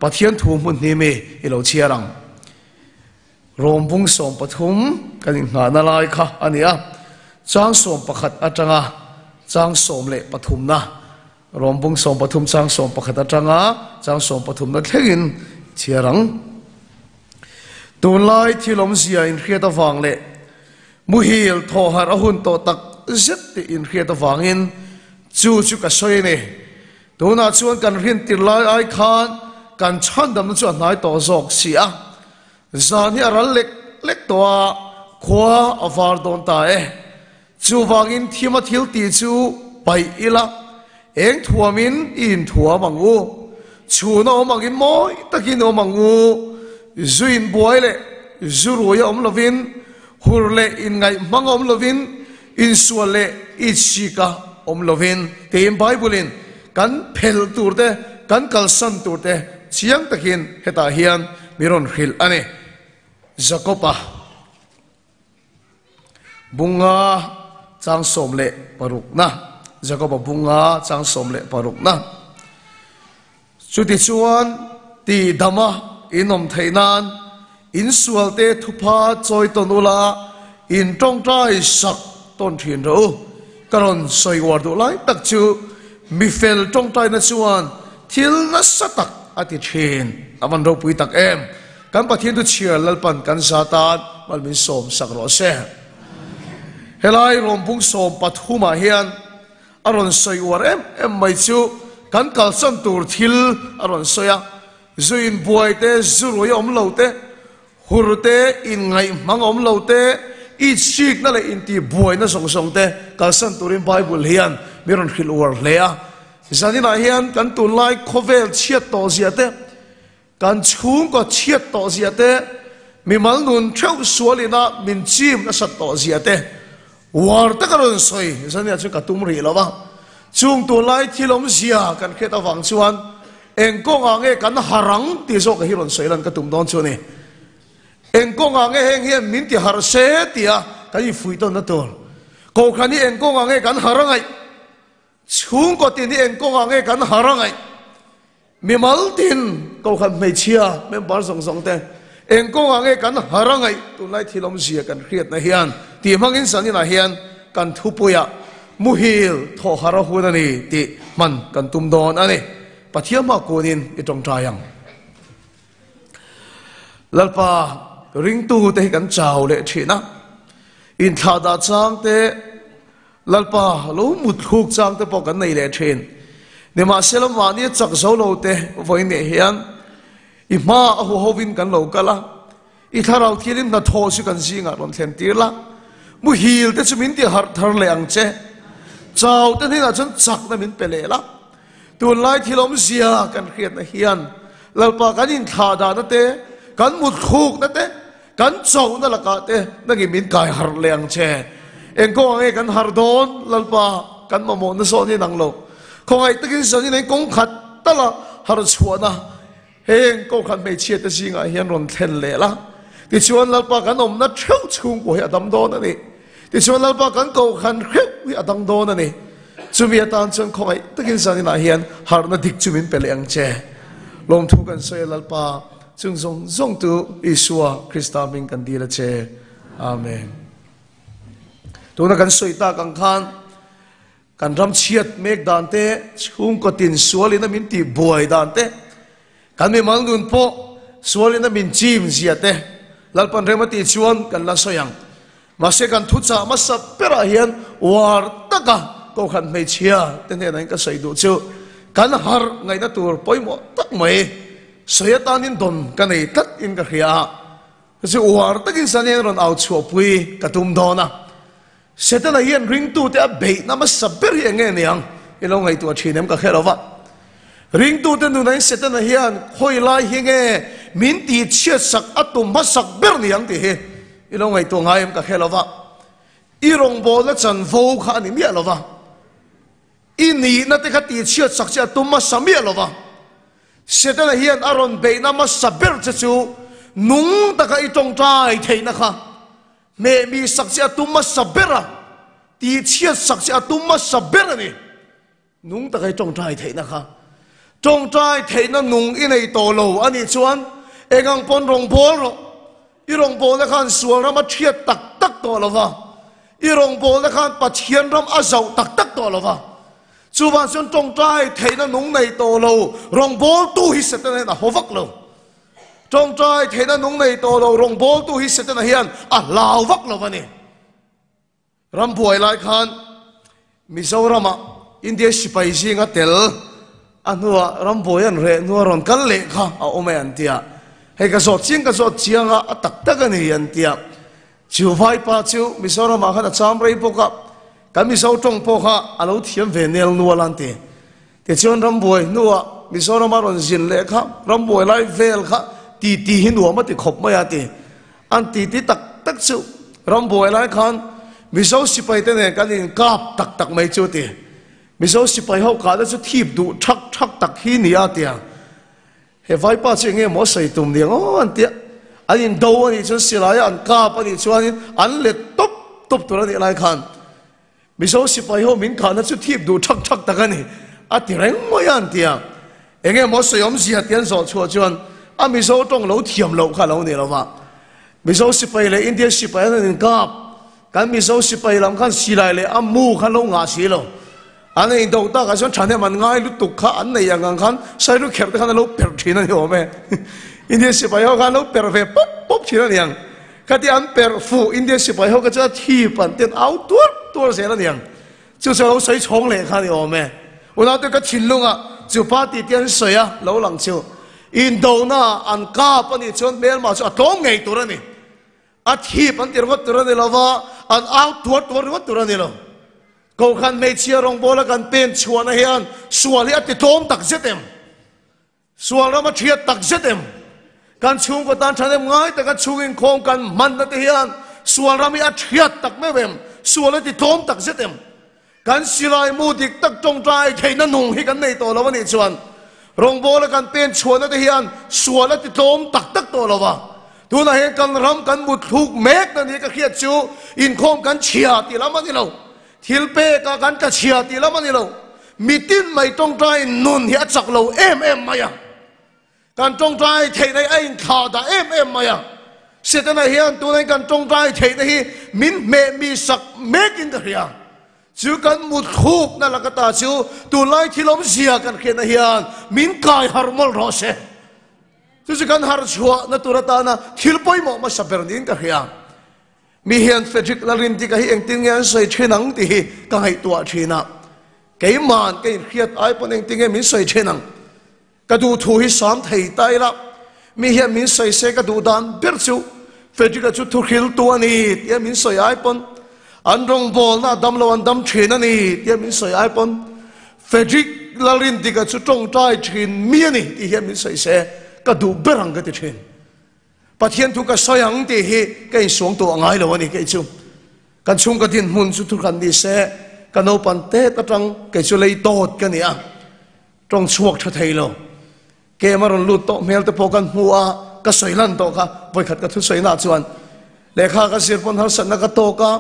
Pathian thu hmun hnih mi i lo chhiar ang. Rom bung 13 kan inngahna lai kha a ni a, chang 11 atanga chang 13 na, Rom bung 13 chang 11 atanga chang 13 na thlengin chhiar ang. Tunlai thil awmzia inhriat avang leh muhil thawhharh a hun tawh tak zet tih inhriat avangin chu chu ka sawi a ni. Tunah chuan kan rintir lai ai khan kan chhandamna chu a hnai tawh zawk si a. Zan hi a ral lek lek tawh a, khua a var dawn ta e. Chuvangin thima thil tih chu paih ila, eng thuamin i inthuam ang u. Chhun a awm angin mawi takin awm ang u. Zu inbuai leh zu rui a awm lovin, hur leh inngaih hmang a awm lovin, insual leh itsik a awm lovin tiin Bible-in kan phel tur te, kan kalsan tur te chiang takin hetah hian mi rawn hrilh a ni. Jakob-a bunga chang 16na, Jakob-a bunga chang 16na. Chutichuan, tihdama in awm theih nan insualte thupha chawi tawn ula, in tawngtai sak tawn thin rawh u. Ka rawn sawi uar duh lai tak chu mifel tawngtaina chuan thil nasa tak a ti thin. A van ropui tak em! Kan Pathian chu chhiar Lalpan kan za tan mal min sawm sak rawh se. Helai rawmpung 13ah hian a rawn sawi uar em em mai chu kan kalsan tur thil a rawn sawi a, zu inbuai te, zu rui awm lo te, hur te, inngaihhmang awm lo te, itsikna leh intihbuaina zawng zawng te kalsan turin Bible hian mi rawn hrilh uar hle a. Zaninah hian kan tunlai khawvel chhiat tawh zia te, Kan chhungkaw chhiat tawh zia te, mimal nun theuh sualina min chim nasat tawh zia te, uar taka rawn sawi zania chu ka tum rih lo va. Chung tunlai thil awmzia kan hriat avang chuan eng kawngah nge kan har ang tih zawk hi rawn sawi lan ka tum dawn chu a ni. Eng kawngah nge heng hian min ti har se tia kan infuih tawnna tur. Kohhran hi eng kawngah nge kan har angaih? Chhungkaw tin hi eng kawngah nge kan har angaih? Mimal tin Kohhran hmeichhia member zawng zawng te eng kawngah nge kan har angaih? Tunlai thil awmzia kan hriatna hian tih hmangin zaninah hian kan thupuiah muhil thawh har a hun a ni tih hman kan tum dawn a ni. Pathian hma kunin i tawngtai ang. Lalpa ringtute hi kan chau leh thin a, inthlahdah chang te, Lalpa, lo mut thluk chang te pawh kan nei leh thin. Nimahsela mahni a chak zo lo te vawiin nih hian i hma a huhovin kan lo kal a, i thlarau thianin hnathawh chu kan zingah rawn thlen tir la, muhil te chu min ti harh thar leh ang che, chau te hnenah chuan chakna min pe leh la. Tunlai thil awmzia kan hriatna hian Lalpa kan inthlah dahna te, kan mut thlukna te, Kan chauhna lakah te nangin min kai harh leh ang che. Eng kawngah nge kan harh dawn? Lalpa, kan mamawhna zawn in ang lo. Khawngaih takin zanin eng kawng khat tala harh chhuahna heng kawngkhat hmeichhia te zingah hian rawn thlen leh la. Tichuan Lalpa kan awmna theuh chhungkua hi a dam dawn a ni. Tichuan Lalpa kan kohhran hreuh hi a dang dawn a ni. Chumi atan chuan khawngaih takin zaninah hian harhna dik chu min pe leh ang che. Lawmthu kan sawi a Lalpa. Chung zawng zawng tu Isua Krista hming kan dil a che. Amen. Tuna kan sawi tak ang khan kan ram chhiat mek dan te, chhungkaw tin sualin a min tih buai dan te, kan mimal nun pawh sualin a min chim zia te, Lalpan rem a tih chuan kan la sawi ang. Mahse kan thuchah hmasa berah hian uar taka Kohhran hmeichhia te hnenah hian ka sawi duh chu kan harh ngaihna tur pawimawh tak mai sawi atanin dawn ka nei tlat in ka hria a. Chu uar takin Sani hian rawn au chhuahpui ka tum dawn a. Setana hian ringtute a beihna hmasa ber hi eng nge niang i lo ngaihtuah thin em ka hre lo va. Ringtute nunain Setana hian khawi lai hi nge min tihchhiatsak a tum hmasak ber niang tih hi I lo ngaihtuah ngai em ka hre lo va, i rawngbawlna chanvo kha a ni miah lo va, i nihna te kha tihchhiat sak che a tum hmasa miah lo va. Setana hian a rawn beihna hmasa ber che chu nung taka i tawngtai theihna kha hmehmi sak che a tum hmasa ber a, tihchhiat sak che a tum hmasa ber a ni. Nung taka i tawngtai theihna kha. Tawngtai theihna nung i nei tawh lo a nih chuan eng ang pawn rawngbâwl rawh. I rawngbâwlna khan sual ram a ṭhiat tak tak tawh lo va, i rawngbâwlna khan Pathian ram a zauh tak tak tawh lo va. Chuvang chuan tawngtai theihna nung nei tawh lo rawngbâwltu hi Setana hian a haw vak lo. Tawngtai theihna nung nei tawh lo rawngbâwltu hi Setana hian a hlau vak lo a ni. Ram buai lai khan Mizoramah India sipai zinga tel a hnuah ram buai an reh hnua rawn kal leh kha a awm e an ti a, hei ka zawt chiang ka zawt chiang a, a tak tak a ni an ti a. Chu vaipa chu Mizoramah khan a cham rei bawk a, kan Mizo tawng pawh kha a lo thiam ve nel nual a an ti. Tichuan ram buai hnuah Mizorama rawn zin leh kha ram buai lai vel kha titi hi nuam a ti khawp mai a ti. An titi tak tak chu ram buai lai khan Mizo sipai te nen kan inkap tak tak mai chu a ti. Mizo sipai ho kahna chu thip duh thak thak tak hi ni a ti a. He vaipa chu enge maw sawi tum ni ang aw an tia. An indo a nih chuan silaia an kap a nih chuanin an let tawp tawp tur a nih lai khan Mizo sipai ho min khahna chu thip duh thak thak tak a ni, a ti reng mai a an ti a. Enge maw sawi awmzia ti an zawh chhuah chuan a Mizo tawng lo thiam loh kha a lo ni lo va. Mizo sipai leh India sipai an han inkap, kan Mizo sipai lam khan silai leh a mu khan lo ngah si lo. An han indo takah chuan thahnem an ngai lutuk kha an nei ang ang khan Sairu kherh te khan a lo perh thin a ni awm e. India sipai ho khan lo perh ve pawp pawp thin a ni ang. Khati an perh fuh India sipai ho kha chuan thi pan ten au tuar tuar zel a niang. Chu chu a lo sawi chhawng leh kha a ni awm e. Unaute ka thinlungah chu party te an sawi a, lo lang chu. Indona an kap a nih chuan hmelma chu a tlawm ngei tur a ni. A thip an ti ringawt tur a ni lo va, an au tuar tuar ringawt tur a ni lo. Kohhran hmeichhia rawngbawla kan pen chhuahna hian sual hi a ti tlawm tak zet em? Sual ram a thiat tak zet em? Kan chhungkaw tan tha nem ngai taka chhung inkhawm kan hmanna te hian sual ram hi a thiat tak meuh em? Sual a ti tlawm tak zet em? Kan silai mu dik tak tawngtai theihna nung hi kan nei tawh lo a nih chuan rawngbawla kan pen chhuahna te hian sual a ti tlawm tak tak tawh lo va. Tunah hian kan ram kan mutthluk mek na ni ka hriat chu inkhawm kan chhia tih lam a ni lo. Thil pekah kan tla chhia tih lam a ni lo. Mitin mai tawngtai nun hi a chak lo em em mai a. Kan tawngtai theihna hi a inthlah dah em em mai a. Setana hian tunah kan tawngtai theihna hi min hmeh mi sak mekin ka hria. Chu kan mutthlukna laka ta chu tunlai thil awmzia kan hriatna hian min kai harh mawlh rawh se. Chu chu kan harh chhuahna tur atana thil pawimawh hmasa ber niin ka hria. Mi hian Frederick Lalrindika hi engtin nge an sawi thin ang tih hi ka ngaihtuah thin a, keima'n ka inhriat ai pawn engtin nge min sawi thin ang? Ka duhthu hi sam thei ta ila, mi hian min sawi se ka duh dan ber chu Frederick-a chu thuhriltu a ni tia min sawi ai pawn, an rawngbawlna a dam lo an dam thin a ni tia min sawi ai pawn, Frederick Lalrindika chu tawngtai thin mi a ni tih hian min sawi se ka duh ber ang ka ti thin. Pathian thu ka sawi ang tih hi ka insuang tawh a ngai lo a ni kei chu. Kan chhungka dinhmun chu thurhan ni se, ka naupan tet atang kei chu lei tawt ka ni a, tawng chhuak tha thei lo. Kem a rawn lut tawh hmel te pawh kan hmu a, ka sawi lan tawh kha, vawikhat ka thusawi nah chuan lehkha ka zir pawn harsatna ka tawk a,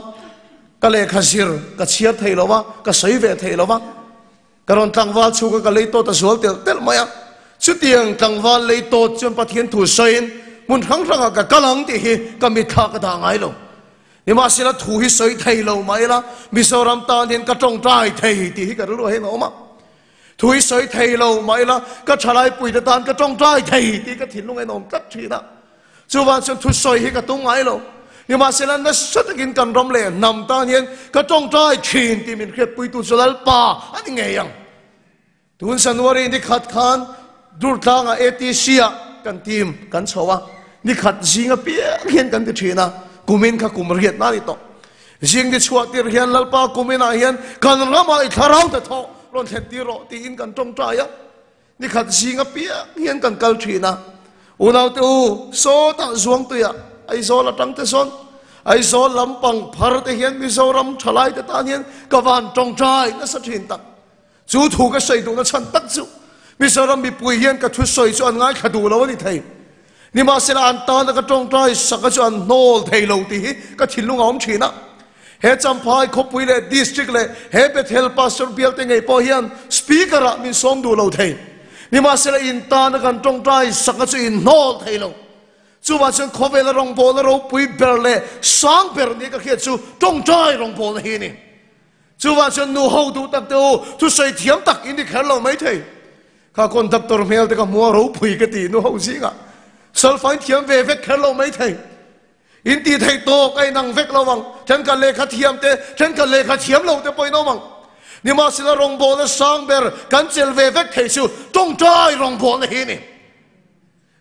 ka lehkha zir ka chhiar thei lo va, ka sawi ve thei lo va. Ka rawn tlangval chhunga ka lei tawt a zual telh telh mai a. Chutiang tlangval lei tawt chuan Pathian thu sawiin hmun hrang hrangah ka kal ang tih hi ka mitthla ka dah ngai lo. Nimahsela thu hi sawi thei lo mah ila Mizoram tan hian ka tawngtai thei tih hi ka rilru ah hian a awm a. Thu hi sawi thei lo mah ila ka thalaipuite tan ka tawngtai thei tih ka thinlung ah hian a awm tlat thin a. Chuvang chuan thusawi hi ka tum ngai lo. Nimahsela nasa takin kan ram leh hnam tan hian ka tawngtai thin tih min hriatpuitu chu Lalpa a ni ngei ang. Tun January ni khat khan Durtlangah ATC ah kan team kan chho a, ni khat zing apiang hian kan ti thin a, kumin kha kum riatna a ni tawh. Zing ni chhuah tir hian Lalpa kuminah hian kan ramah i thlarau hnathawh rawn thlen tir rawh tiin kan tawngtai a. Ni khat zing apiang hian kan kal thin a, unaute u, sawtah Zuangtuiah Aizawl atang te sawn Aizawl lampang phar te hian Mizoram thalai te tan hian ka van tawngtai nasa thin tak. Chu thu ka sawi duhna chhan tak chu Mizoram mipui hian ka thusawi chu an ngaithla duh lo a ni thei. Nimahsela an tana ka tawngtai saka chu an hnawl thei lo tih hi ka thinlung a awm thin a. He Champhai khawpui leh District leh he Bethel Pastor bialte ngei pawh hian Speaker ah min sawm duh lo thei. Nimahsela in tana kan tawngtai sakna chu in hnawl thei lo. Chuvah chuan khawvela rawngbawlna ropui ber leh sang ber nia ka hriat chu tawngtai rawngbawlna hi a ni. Chuvah chuan nu ho duh tak te u, thusawi thiam tak in ni kher lo mai thei. Kha conductor hmel te ka hmu a, ropui ka ti nu ho zingah. Solfain thiam ve vek kher lo mai thei. In tih theih tawk a inang vek lo ang. Thenkhat lehkha thiam te, thenkhat lehkha thiam lo te pawh in awm ang. Nimahsela rawngbawlna sang ber kan chelh ve vek thei chu tawngtai rawngbawlna hi a ni.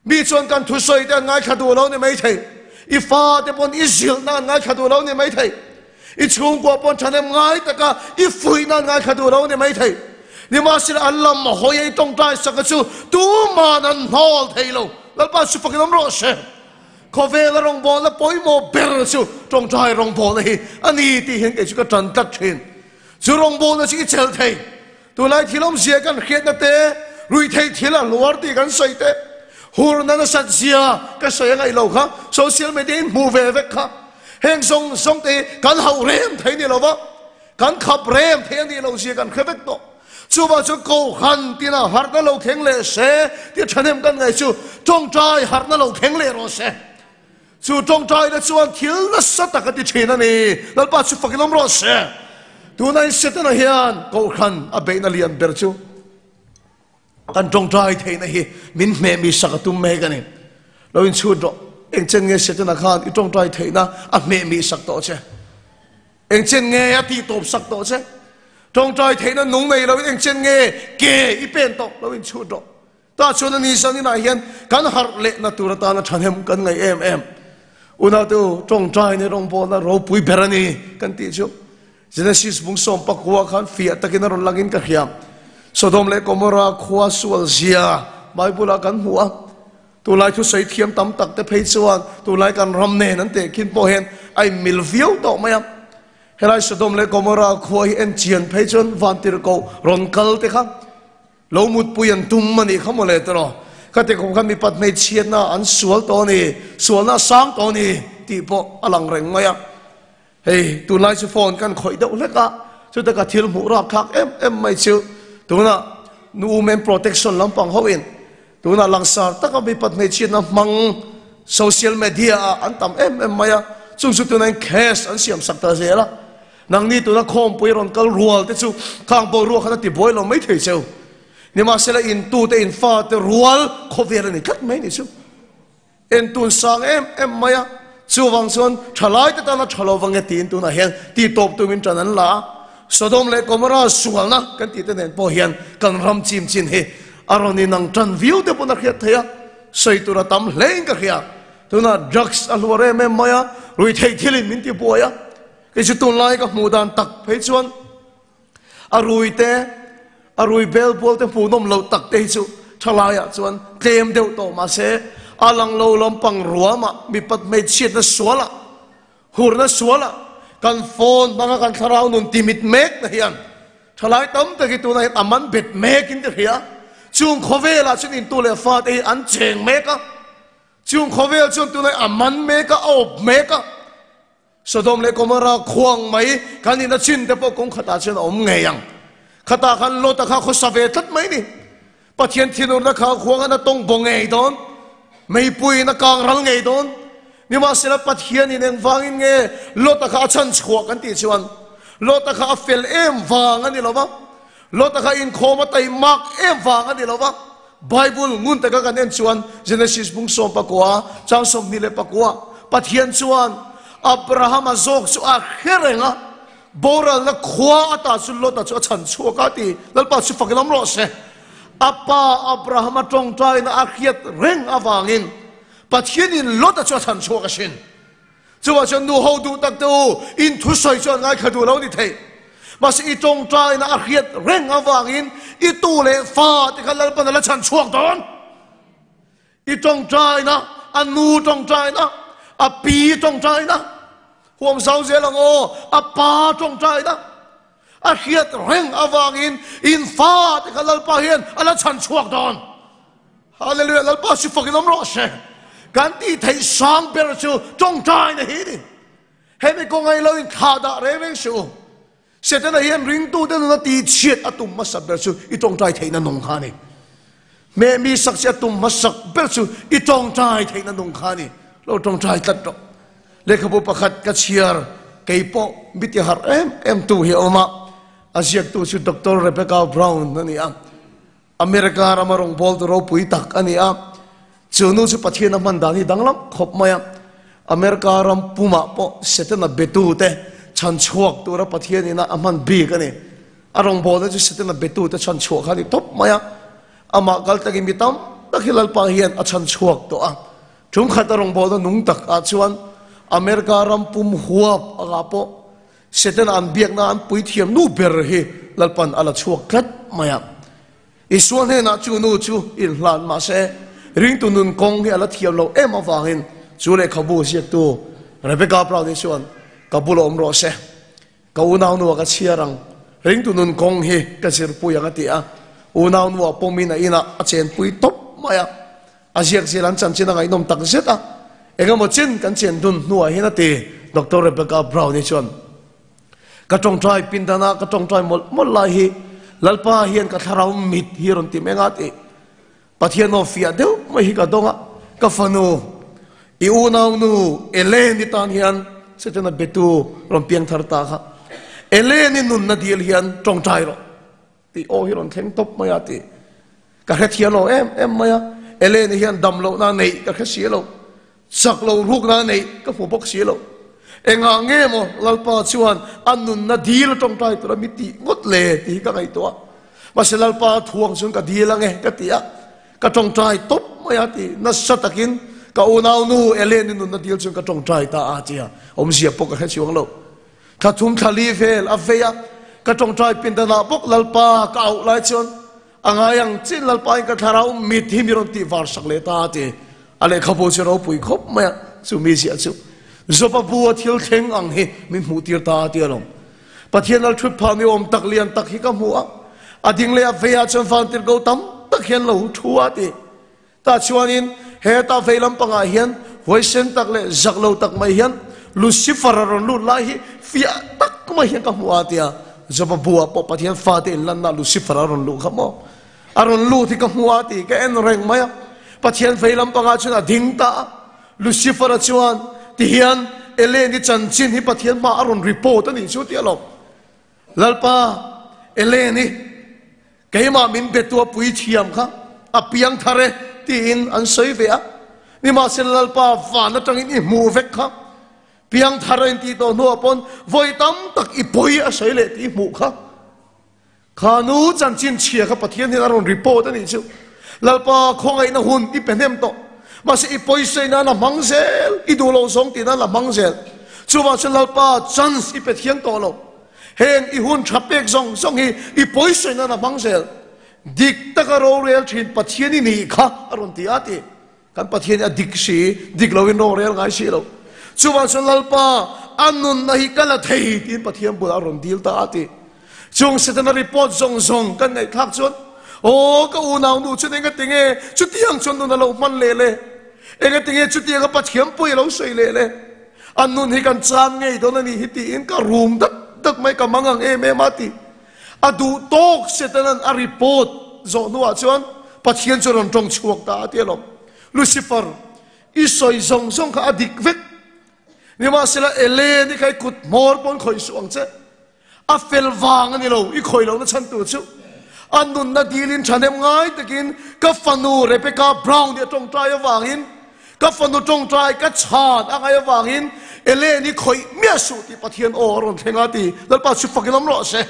Mi chuan kan thusawi te an ngaithla duh lo ni mai thei. I fa te pawn i zilhna an ngaithla duh lo ni mai thei. I chhungkua pawn thahnem ngai taka i fuihna an ngaithla duh lo ni mai thei. Nimahsela an lam hawi a i tawngtai saka chu tuman an hnawl thei lo. Lalpa chu fakin awm rawh se. Khawvela rawngbawlna pawimawh ber chu tawngtai rawngbawlna hi a ni tih hian kei chu ka tan tlat thin. Chu rawngbawlna chu i chelh thei. Tunlai thil awmzia kan hriatna te, ruihtheih thil a hluar tih kan sawi te, hurna nasat zia ka sawi a ngaih lo kha, social media in hmuh ve vek kha. Heng zawng zawng te hi kan hauh rem thei ni lo va, kan khap rem thei a nih loh zia kan hre vek tawh. Chuvang chuan Kohhran tina harhna lo thleng leh se tih thahnem kan ngaih chu tawngtai harhna lo thleng leh rawh se. Chu tawngtaina chuan thil nasa tak a ti thin a ni. Lalpa chu fakin awm rawh se. Tuna in Setana hian Kohhran a beihna lian ber chu kan tawngtai theihna hi min hmeh mi sak a tum mek a ni. Lo inchhut rawh. Engchen nge Setana khan i tawngtai theihna a hmeh mi sak tawh che? Engchen nge a tih tawp sak tawh che? Tawngtai theihna nung nei loin engchen nge ke i pen tawh? Lo inchhut rawh. Tah chuan a ni zan inah hian kan harh lehna tur atana thahnem kan ngaih em em. Unautu tawngtai ni rawngbawlna ropui ber a ni kan tih chu Genesis bung 19 khan fiah takin a rawn langin ka hria. Sodom leh Gomorrah khua sual zia Bible ah kan hmu a. Tunlai thusawi thiam tam tak te phei chuan tunlai kan ram nen an tehkhin pawh hian a inmil viau tawh mai a. Helai Sodom leh Gomorrah khua hi en chian phei chuan vantirhkoh rawn kal te kha Lo mutpui an tum a nih kha mawle tawh. Ka ti khawp khan mipat hmeichhiatna an sual tawh a ni, sualna a sang tawh a ni tih pawh a lang reng mai a. Hei tunlai chu phone kan khawih deuh hlek a, chuta ka thil hmuh rap thlak em em mai chu tunah nu women protection lampang ho in tunah langsar taka mipat hmeichhiatna hmang social media ah an tam em em mai a, chung chu tunah in case an siam sak ta zel a. Nangni tuna khawmpui rawn kal rual te chu khang boruak khan a ti buai lo mai thei cheu. Nimahsela intute in fate rual khawvel a ni tlat mai ni chu. Entun sang em em mai a, chuvang chuan thalai te tana tha lo vang e tiin tunah hian ti tawp tumin tan an la a. Sodom leh Gomorrah sualna kan tih te nen pawh hian kan ram chim chin hi a rawn inang tan viau te pawn a hriat theih a, sawi tur a tam hlein ka hria. Tunah drugs a hluar em em mai a, ruihtheih thilin min ti buai a. Kei chu tunlai ka hmuh dan tak phei chuan a rui te, a rui bel bual te hmuhnawm loh tak te hi chu thalaiah chuan tlem deuh tawh mahse a lang lo lampang ruamah mipat hmeichhiatna sualah, hurna sualah kan phone hmanga kan thlarau nun timit mek na hian thalai tam tak hi tunah hian a man bet mekin ka hria. Chung khawvelah chuan intu leh fate hi an cheng mek a, chung khawvel chuan tunah a man mek a, a awp mek a. Sodom leh Gomorrah khuang mai kan ina chin te pawh kawng khatah chuan a awm ngei ang. Khatah khan Lota kha khawsa ve tlat mai ni. Pathian thinurna kha khuang an a tawng baw ngei dawn. Meipuiin a kang ral ngei dawn. Nimahsela Pathianin engvangin nge Lota kha a chhan chhuah kan tih chuan Lota kha a fel em vang a ni lo va. Lota kha inkhawm a taimak em vang a ni lo va. Bible ngun taka kan en chuan Genesis bung 19 chang 29 Pathian chuan Abrahama zawk chu a hre reng a, boralna khua ata chu Lota chu a chhan chhuak a ti. Lalpa chu fak lam rawh se. A pa Abrahama tawngtaina a hriat reng avangin Pathianin Lota chu a chhan chhuak asin. Chuvah chuan nu ho duh tak te u, in thusawi chuan ngaithla duh lo ni thei. Mahse i tawngtaina a hriat reng avangin i tu leh fa te kha Lalpan a la chhan chhuak dawn. I tawngtaina, a nu tawngtaina, a pi tawngtaina, huam zau zel ang aw, a pa tawngtaina a hriat reng avangin in fa te kha Lalpa hian a la chhan chhuak dawn. Hallelujah, Lalpa si fakin awm rawh se. Kan tih theih sang ber chu tawngtaina hi ni. Hemi kawngai lo in thlah dah reng reng suh u. Setana hian ringtute nuna tih chhiat a tum hmasa ber chu i tawngtai theihna nung kha a ni. Hmeh mi sak chi a tum hmasak ber chu i tawngtai theihna nung kha a ni. Lo tawngtai tlat rawh. Lehkhabu pakhat ka chhiar kei pawh mi ti harh em em tu hi a awm a, a ziaktu chu Doctor Rebecca Brown a ni a. America rama rawngbawltu ropui tak a ni a, chu nu chu Pathian a hman dan hi danglam khawp mai a. America ram pumah pawh Setana betute chhan chhuak tura Pathian ina a hman bik a ni. A rawngbawlna chu Setana betute chhan chhuah kha a ni tawp mai a. Amah kal takin mi tam tak hi Lalpa hian a chhan chhuak tawh a. Ṭumkhat a rawngbawlna nung tak ah chuan America ram pum huap angah pawh Setana an biakna an puithiam nu ber hi Lalpan a la chhuak tlat mai a. Isua hnenah chu nu chu inhlan mah se ringtu nun kawng hi a la thiam lo em avangin chu lehkhabu ziaktu Rebecca Brown-i chuan ka bula awm rawh se, ka unaunua ka chhiar ang, ringtu nun kawng hi ka zirpui ang a ti a. Unaunua pawmin a inah a chenpui tawp mai a. A ziak zel an chanchin a ngaihnawm tak zet a, engemaw chin kan chen dun hnuah hian a ti, Doctor Rebecca Brown-i chuan. Ka tawngtai pindana ka tawngtai mawlh mawlh lai hi Lalpa hian ka thlarau mit hi rawn ti meng a ti. Pathian aw fiah deuh mai hi ka dawng a, ka fanu, i unaunu Elaine-i tan hian Setana betu rawn piang thar ta kha. Elaine-i nunna dil hian tawngtai rawh. Tih aw hi rawn thleng tawp mai a ti. Ka hrethiam lo em em mai a, Eleni hian dam lohna a neih ka hre si lo, chak lo rukna a neih ka hmu bawk si lo. Engah nge maw Lalpa chuan a nunna dil a tawngtai tura mi tih ngawt le tih hi ka ngaihtuah a. Mahse Lalpa thuang chuan ka dil ange ka ti a, ka tawngtai tawp mai a ti. Nasa takin ka unaunu Eleni nunna dil chuan ka tawngtai ta a ti a, awmzia pawh ka hre chuang lo. Thla thum thla li vel a vei a, ka tawngtai pindanah bawk Lalpa ka auh lai chuan a ngai ang chin Lalpa in ka thlarau mit hi mi rawn tih var sak leh ta a ti. A lehkhabu chu ropui khawp mai a, chu mi ziah chu Joba bu a thil thleng ang hi min hmuh tir ta a ti alawm. Pathian lal thut phah ni awm tak lian tak hi ka hmu a, a ding leh a vei ah chuan vantirhko tam tak hian lo thu a ti. Tah chuanin heta vei lampangah hian huaisen tak leh zak lo tak mai hian Lucifer a rawn lut lai hi fiah tak mai hian ka hmu a tia. Joba buah pawh Pathian fate inlanna Lucifer a rawn luh kha maw? A rawn lut hi ka hmu a ti ka en reng mai a. Pathian vei lampangah chuan a ding ta a. Lucifer a chuan tihian Eleni chanchin hi Pathian hmaah a rawn report a nih chu tia lo. Lalpa Eleni Keimah min betu a pui thiam kha a piang thar e tiin an sawi ve a, nimahsela Lalpa van atangin i hmuh vek kha, piang thar a intih tawh hnuah pawn vawi tam tak i pawi a sawi leh tih i hmuh kha. Kha nu chanchin chhia kha Pathian hian a rawn report a nih chu. Lalpa khawngaihna hun i pe hnem tawh, mahse i pawi sawi nan a hmang zel, i duh loh zawng tih nan a hmang zel. Chuvang chuan Lalpa chance i pe thiang tawh lo. Heng i hun tha pek zawng zawng hi i pawisawi nan a hmang zel. Dik taka rorel thin Pathian i nih kha a rawn ti a ti. Kan Pathian hi a dik si, dik loin rorel ngai si lo. Chuvang chuan Lalpa a nunna hi ka la thei tiin Pathian bulah a rawn dil ta a ti. Chung Setana report zawng zawng kan ngaihthlak chuan aw ka unau nu chuan engatinge chutiang chuan nun a lo hman leh le? Engatinge chutianga Pathian pawi a lo sawi leh le? A nun hi kan chan ngei dawn a nih hi tiin ka rum dak dak mai, ka mang ang em em a ti. A duh tawk Setanan a report zawh hnuah chuan Pathian chu rawn tawng chhuak ta a ti alawm. Lucifer, i sawi zawng zawng kha a dik vek. Nimahsela Elen i kha i kut hmawr pawn khawih suh ang che. A fel vang a ni lo, i khawih lohna chhan tur chu a nunna dilin thahnem ngai takin ka fanu Rebecca Brown hi a tawngtai avangin ka fanu tawngtai ka chhan a ngaih avangin Ellen hi khawih miah suh tih Pathian aw a rawn thleng a ti. Lalpa chu fakin awm rawh se.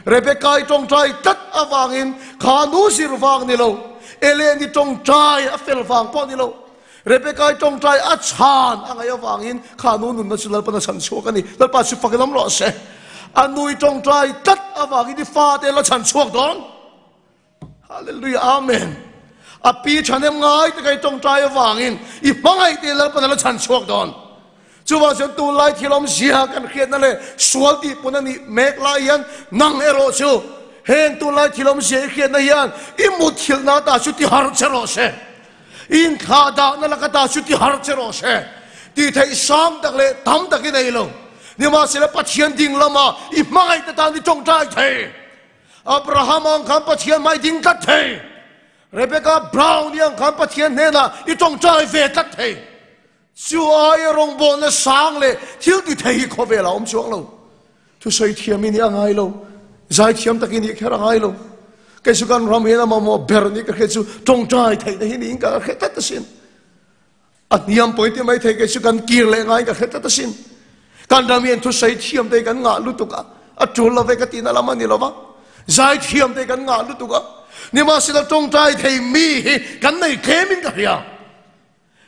Rebecca i tawngtai tlat avangin kha nu zir vang ni lo, Ellen i tawngtai a fel vang pawh ni lo, Rebecca-i tawngtai a chhan a ngaih avangin kha nu nunna chu Lalpan a chhan chhuak a ni. Lalpa chu fakin awm rawh se. A nui tawngtai tlat avangin i fate la chhan chhuak dawn. Hallelujah, Amen. A pi thanem ngai te kai tawngtai avangin i hmangaih te Lalpan a la chhan chhuak dawn. Chuvang chuan tunlai thil awmzia kan hriatna leh sual tih pun a nih mek lai hian nang erawh chu heng tunlai thil awmzia i hriatna hian i muthilhna ta chu ti harh che rawh se. Inthlah dahna laka ta chu ti har che rawh se. Tih theih sang tak leh tam tak i nei lo. Nimahsela Pathian ding lama i hmangaih te tan i tawngtai thei. Abraham ang khan Pathian hmai ding tlat thei. Rebecca Brown i ang khan Pathian hnenah i tawngtai ve tlat thei. Chu aia rawngbawlna sang leh thil ti thei hi khawvel a awm chuang lo. Thusawi thiam i nih a ngai lo, zai thiam tak i nih kher a ngai lo. Kei chu kan ram hian a mamawh ber ni ka hriat chu tawngtai theihna hi niin ka hre tlat asin. A hniam pawhin ti mai thei kei chu kan kir leh ngaiin ka hre tlat asin. Kan ram hian thusawi thiam te hi kan ngah lutuk a, a tul lo ve ka tihna lam a ni lo va. Zai thiam te hi kan ngah lutuk a, nimahsela tawngtai thei mi hi kan nei tlemin ka hria.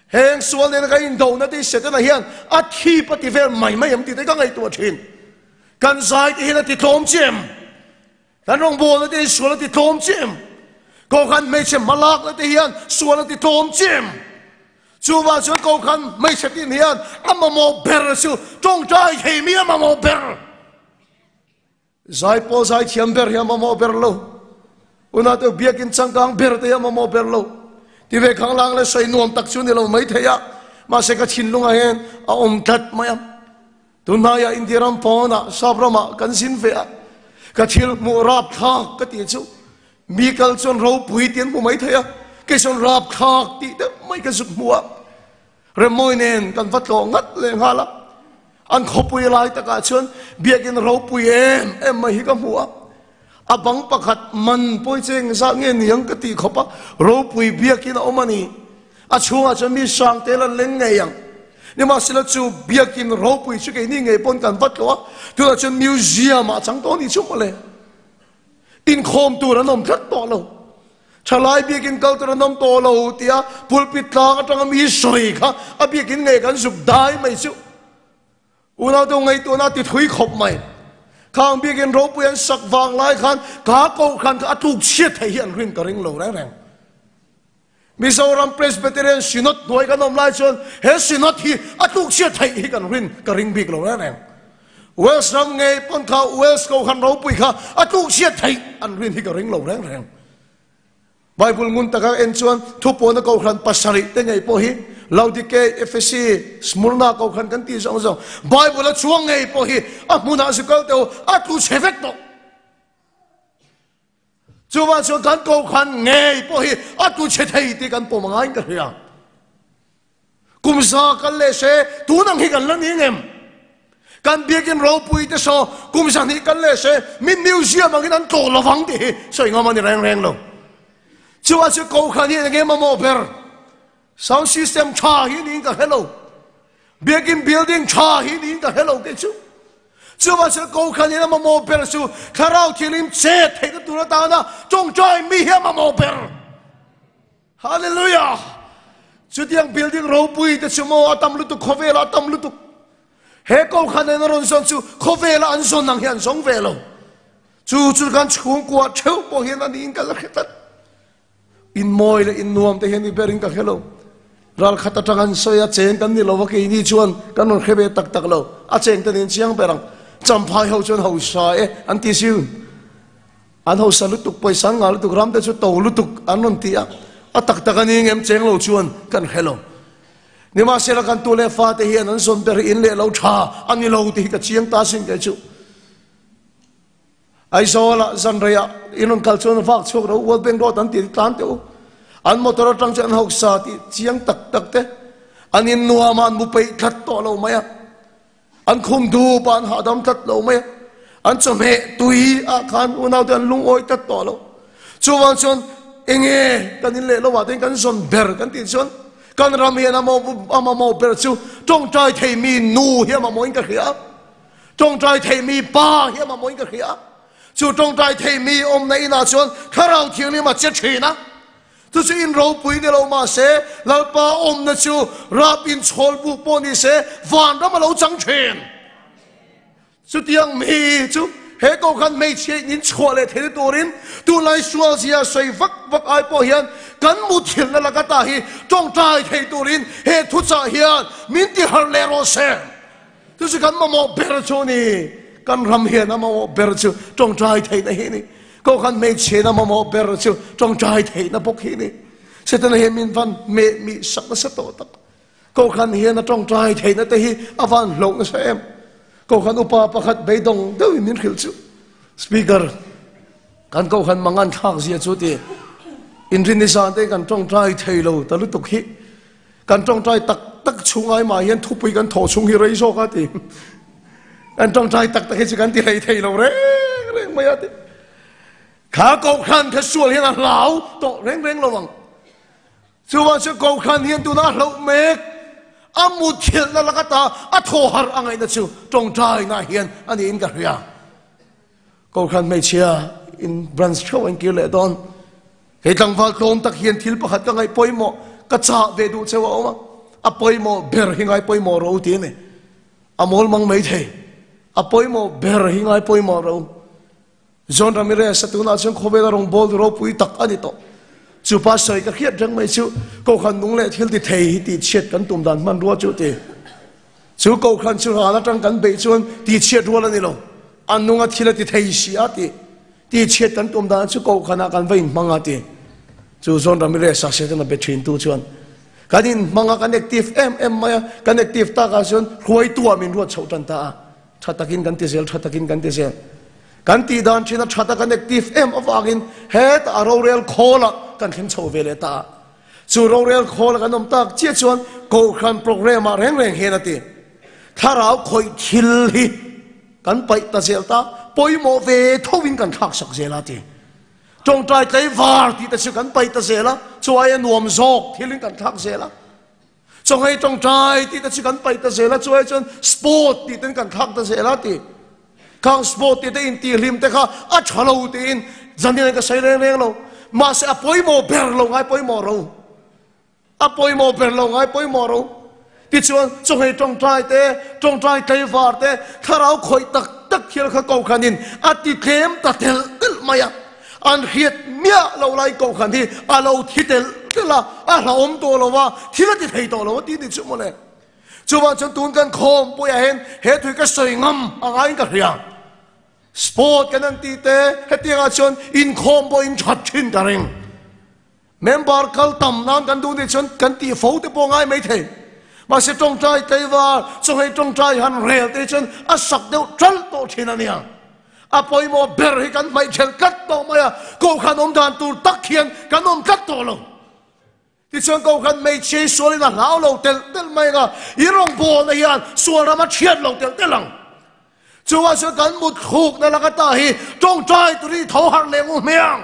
Heng sual nena kan indohna te hi Setana hian a thip a ti vel mai mai em tih te ka ngaihtuah thin. Kan zai te hian a ti tlawm chiah em? Kan rawngbawlna te hi sual a ti tlawm chiah em? Kohhran hmeichhe hmalakna te hian sual a ti tlawm chiah em? Chuvang chuan kohhran hmeichhe tin hian a mamawh ber chu tawngtai thei mi a mamawh ber. Zaipawl zaithiam ber hi a mamawh ber lo. Unau te biakin changkang ber te hi a mamawh ber lo. Ti ve khanglang leh sawi nuam tak chu ni lo mai thei a, mahse ka thinlungah hian a awm tlat mai a. Tunhnaiah India ram pawnah sap ramah kan zin ve a, ka thil hmuh rapthlak ka tih chu mi kal chuan ropui tih an hmu mai thei a, kei chuan rapthlak tih deuh mai ka zuk hmu a, Remmawi nen kan va tlawh ngat leh nghal a, an khawpui lai takah chuan biakin ropui em em mai hi ka hmu a, a bang pakhat man pawi che engzat nge niang ka tih khawp a, ropui biakin a awm a ni. A chhungah chuan mi sang tel an leng ngei ang. Nimahsela chu biakin ropui chu keini ngei pawn kan va tlawh a, tunah chuan museum ah chang tawh a nih chu mawle. Inkhawm tur an awm tlat tawh lo. Thalai biakin kal tur an awm tawh lo tia pulpit tlang atanga mi sawi kha a biakin ngei kan zuk dai mai chu. Unau deuh ngaihtuahna a ti thui khawp mai. Khang biakin ropui an sak vang lai khan ka kohhran kha a tluk chhiat theih hi an rin ka ring lo reng reng. Mizoram Presbyterian Synod hnuai kan awm lai chuan he Synod hi a tluk chhiat theih hi kan rin ka ring bik lo reng reng. Wales ram ngei pawn kha Wales kohhran ropui kha a tluk chhiat theih an rin hi ka ring lo reng reng. Bible ngun taka en chuan thupawna kohhran pasarih te ngei pawh hi Laodike, Ephesi, Smurna kohhran kan tih zawng zawng Bible a chuang ngei pawh hi a hmunah zu kal teh u a tlu chhe vek tawh. Chuvang chuan kan kohhran ngei pawh hi a tlu chhe thei tih kan pawm angaiin ka hria. Kum za kal leh se tun ang hi kan la ni ngem? Kan biakin ropui te saw kum zahnih kal leh se min museum angin an tlawh lovang tih hi sawi ngam a ni reng reng lo. Chuvang chu kohhran hi eng nge mamawh ber? Sound system tha hi niin ka hre lo. Biakin building tha hi niin ka hre lo kei chu. Chuvang chuan kohhran hian a mamawh ber chu thlarau thianghlim chet theihna tur atana tawngtai mi hi a mamawh ber. Hallelujah! Chutiang building ropui te chu maw a tam lutuk, khawvelah a tam lutuk. He kohhran nen a rawn zawn chu khawvela an zawn ang hi an zawng ve lo. Chu chu kan chhungkua theuh pawh hian a niin ka la hre tlat. In mawi leh in nuam te hian i berin ka hre lo. Ral khat atang an sawi a, cheng kan ni lo va keini chuan kan rawn hre ve tak tak lo. A cheng te nen chiang ber ang. Champhai ho chuan hausa e an ti siu. An hausa lutuk, pawisa an ngah lutuk, ram te chu to lutuk an rawn ti a, a tak tak a ni ngem cheng lo chuan kan hre lo. Nimahsela kan tu leh fate hian an zawn ber hi in leh lo tha a ni lo tih hi ka chiang ta sin kei chu. Aizawlah zanreiah in rawn kal chuan vak chhuak ro World Bank Road an tih tlan teh u. An motor atang chuan an hausa tih chiang tak tak te an in nuamah an mu peih tlat tawh lo mai a. An khum dup a, an hahdam tlat lo mai a. An chawhmeh tui ah khan unau te an lungawi tlat tawh lo. Chuvang chuan enge kan in leh lo ah te kan zawn ber kan tih chuan kan ram hian a mamawh ber chu tawngtai thei mi nu hi a mamawh in ka hria a, tawngtai thei mi pa hi a mamawh in ka hria a. Chu tawngtai thei mi awmna inah chuan Thlarau Thianghlim a che thin a. Chu chu in ropui ni lo mahse, Lalpa awmna chu rap in chhawl buk pawh ni se, vanram a lo chang thin. Chutiang mi chu he kohhran hmeichhia in in chhuah leh theihna turin tunlai sual zia sawi vak vak ai pawh hian kan muthilhna laka ta hi tawngtai thei turin he thuchah hian min ti harh leh rawh se. Chu chu kan mamawh ber chu a ni. Kan ram hian a mamawh ber chu tawngtai theihna hi a ni. Kohhran hmeichhiain a mamawh ber chu tawngtai theihna bawk hi a ni. Setana hian min van meh mih sak nasa tawh tak. Kohhran hian a tawngtai theihna te hi a van hloh nasa em. Kohhran upa pakhat beidawng deuhin min hrilh chu. Speaker, kan kohhran mangan thlak zia chu ti. Inrinni zan te kan tawngtai thei lo ta lutuk hi. Kan tawngtai tak tak chhung ai mah hian thupui kan thawh chhung hi rei zawk a ti. Kan tawngtai tak tak hi chu kan ti hlei thei lo reng reng mai a ti. Kha kohhran kha sual hian a hlau tawh reng reng lo ang. Chuvang chuan kohhran hian tuna a hlauh mek, a mutthilhna lak ata a thaw harh a ngaihna chu tawngtaina hian a niin ka hria. Kohhran hmeichhia in branch theuh an kir leh dawn. Hei tlangval tlawm tak hian thil pakhat ka ngaih pawimawh ka chah ve duh cheu a awm a, a pawimawh ber hi ngai pawimawh ro ti a ni. A mawl mang mai thei. A pawimawh ber hi ngai pawimawh ro. John Ramirez a tunah chuan khawvela rawngbawltu ropui tak a ni tawh. Chu pa sawi ka hriat reng mai chu Kohhran nung leh thil ti thei hi tihchhiat kan tum dan hmanrua chu ti. Chu Kohhran chu ral atang kan beih chuan tihchhiat rual a ni lo. A nunga thil a ti thei si a ti. Tihchhiat kan tum dan chu Kohhranah kan va inhmang a ti. Chu John Ramirez a Setana be thintu chuan kan inhmang a, kan active em em mai a, kan active takah chuan hruaitu ah min ruat chhoh tan ta a. Tha takin kan ti zel, tha takin kan ti zel. Kan tih dan thin a that a, kan active em avangin hetah a rorel khawl ah kan thleng chho ve leh ta a. Chu rorel khawl a kan awm tak chiah chuan Kohhran program ah reng reng hian a ti. Thlarau khawih thil hi kan paih ta zel ta, pawimawh ve tho in kan thlak sak zel a ti. Tawngtai tlaivar tih te chu kan paih ta zel a, chu aia nuam zawk thil in kan thlak zel a. Chawnghei tawngtai tih te chu kan paih ta zel a, chuai chuan sport tih ten kan thlak ta zel a ti. Khang sport tih te intihhlim te kha a tha lo tiin zanin ka sawi reng reng lo. Mahse a pawimawh ber lo ngai pawimawh ro. A pawimawh ber lo ngai pawimawh ro. Tichuan chawnghei tawngtai te, tawngtai tlaivar te, thlarau khawih tak tak thil kha kokhanin a ti tlem ta telh telh mai a. An hriat miah lo lai kohhran hi a lo thi telh telh a, a hlauhawm tawh lo a, thil a ti thei tawh lo a ti ni chu mawle. Chuvang chuan tun kan khawmpuiah hian he thui ka sawi ngam a ngaiin ka hria. Sport kan an tih te hetiangah chuan inkhawm pawh in that thin ka ring. Member kal tam nan kan duh nih chuan kan tih fo te pawh ngai mai thei. Mahse tawngtai tlaivar chawhmeh tawngtai han rel te chuan a sak deuh ṭalh tawh thin a nia. A pawimawh ber hi kan hmaihṭhelh tlat tawh mai a, Kohhran awm dan tur tak hian kan awm tlat tawh lo. Tichuan Kohhran hmeichhia hi sualin a hlau lo telh telh mai ang a, i rawngbawlna hian sual ram a chhiat lo telh telh ang. Chuvang chuan kan mutthlukna laka ta hi tawngtai turin i tho harh leh ngu hmiang.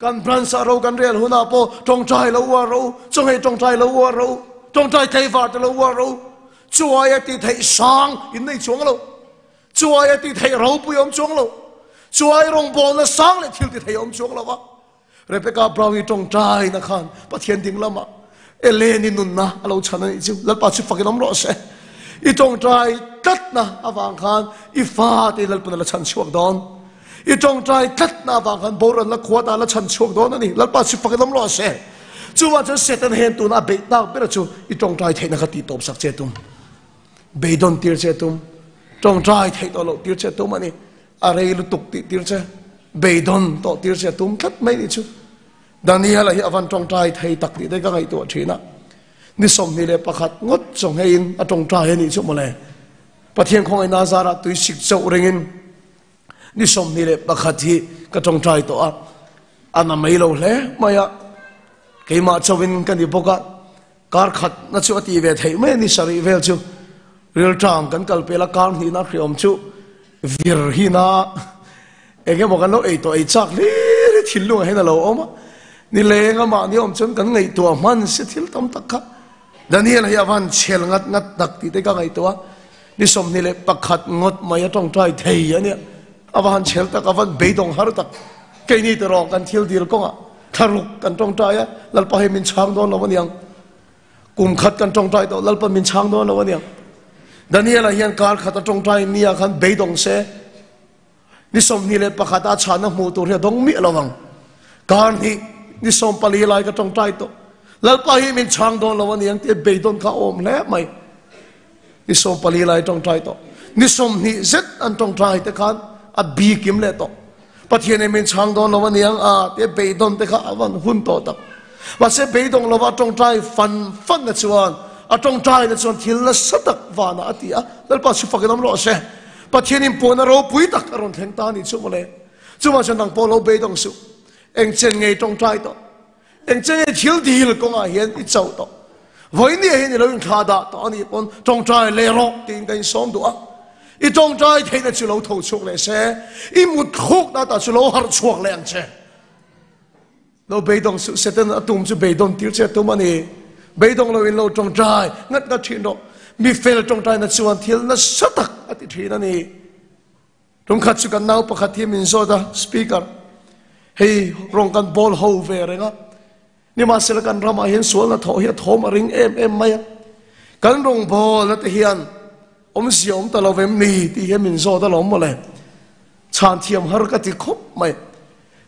Kan branch ah ro kan rel hunah pawh tawngtai lo uar ro, chawhmeh tawngtai lo uar ro, tawngtai tlaivar te lo uar ro. Chuai a tih theih sang in nei chuang lo. Chuai a tih theih ropui awm chuang lo. Chuai rawngbawlna sang leh thil ti thei awm chuang lo va. Rebecca Brown i tawngtai na khan Pathian ding lamah Ellen-i nunna a lo chhan a nih chu. Lalpa chu fakin awm rawh se. I tawngtai tlatna avang khan i fate Lalpan a la chhan chhuak dawn. I tawngtai tlatna avang khan boral la khua ta la chhan chhuak dawn a ni. Lalpa chu fakin awm rawh se. Chuvang chuan Satan hian tuna a beih tak ber chu i tawngtai theihna kha tih tawp sak che tum. Beidawn tir che tum. Tawngtai theih tawh loh tir che tum a ni. A rei lutuk tih tir che. Beidawn tawh tir che tum tlat mai ni chu. Daniela hi a van tawngtai thei tak tih te ka ngaihtuah thin a. Ni 21 ngawt chawngheiin a tawngtai a nih chu mawle. Pathian khawngaihna zarah tuisik chauh ringin ni 21 hi ka tawngtai tawh a, a na mai lo hle mai a, keimah chauhin ka ni bawk a, kar khat na chu a tih ve theih mai a ni sarih vel chu rilṭam kan kal pel a, kar hnihna hriawm chu vir hi na eng emaw kan lo ei tawh ei chak hlir hi thinlungah hian a lo awm a, ni leng amah ni awm chuan kan ngaihtuah hman si thil tam tak kha Daniel hi a van chhel ngat ngat tak tih te ka ngaihtuah a. Ni 21 ngawt mai a tawngtai thei a nia. A va han chhel tak, a van beidawng har tak. Keini te rawng kan thil dil kawngah thlaruk kan tawngtai a, Lalpa hei min chhang dawn lo a niang. Kum khat kan tawngtai tawh, Lalpa min chhang dawn lo a niang. Daniel-a hian kar khat a tawngtai nia khan beidawng se, ni 21 a chhana hmuh tur hi a dawng miah lo ang. Kar hnih, ni 14 lai ka tawngtai tawh, Lalpa hi min chhang dawn lo a niang tih beidawn kha a awm hle mai. Ni 14 lai tawngtai tawh, ni 20 zet an tawngtai te khan a bi kim leh tawh. Pathian in min chhang dawn lo a niang a tia beidawn te kha a van hun tawh tak. Mahse beidawng lova tawngtai fan fan na chuan a tawngtai na chuan thil nasa tak vanah a ti a, Lalpa chu fakin awm rawh se. Pathian in puan a ropui tak a rawn thleng ta a nih chu mawle. Chuvang chuan nang pawh lo beidawng suh. Eng chen ngei tawngtai tawh? Eng chen nge thil dil kawngah hian i chauh tawh? Vawinia hian i lo inthla dah tawh a nih pawn tawngtai leh rawh tiin ka insawm duh a. I tawngtai theihna chu lo tho chhuak leh se, i mut thlukna tah chu lo harh chhuak leh ang che. Lo beidawng suh Satan a tum chu beidawn tir che a tum a ni. Beidawng lo in lo tawngtai ngat ngat thin rawh. Mi fel tawngtaina chuan thil nasa tak a ti thin a ni. Tumkhat chu kan nau pakhat hi min zawt a, Speaker, hei rawng kan bawl ho ve reng a, nimahsela kan ramah hian sualna thawh hi a thawm a ring em em mai a, kan rawngbawlna te hian awmzia awm ta lo vem ni tih hian min zawt alawm mawle. Chhan thiam har ka ti khawp mai.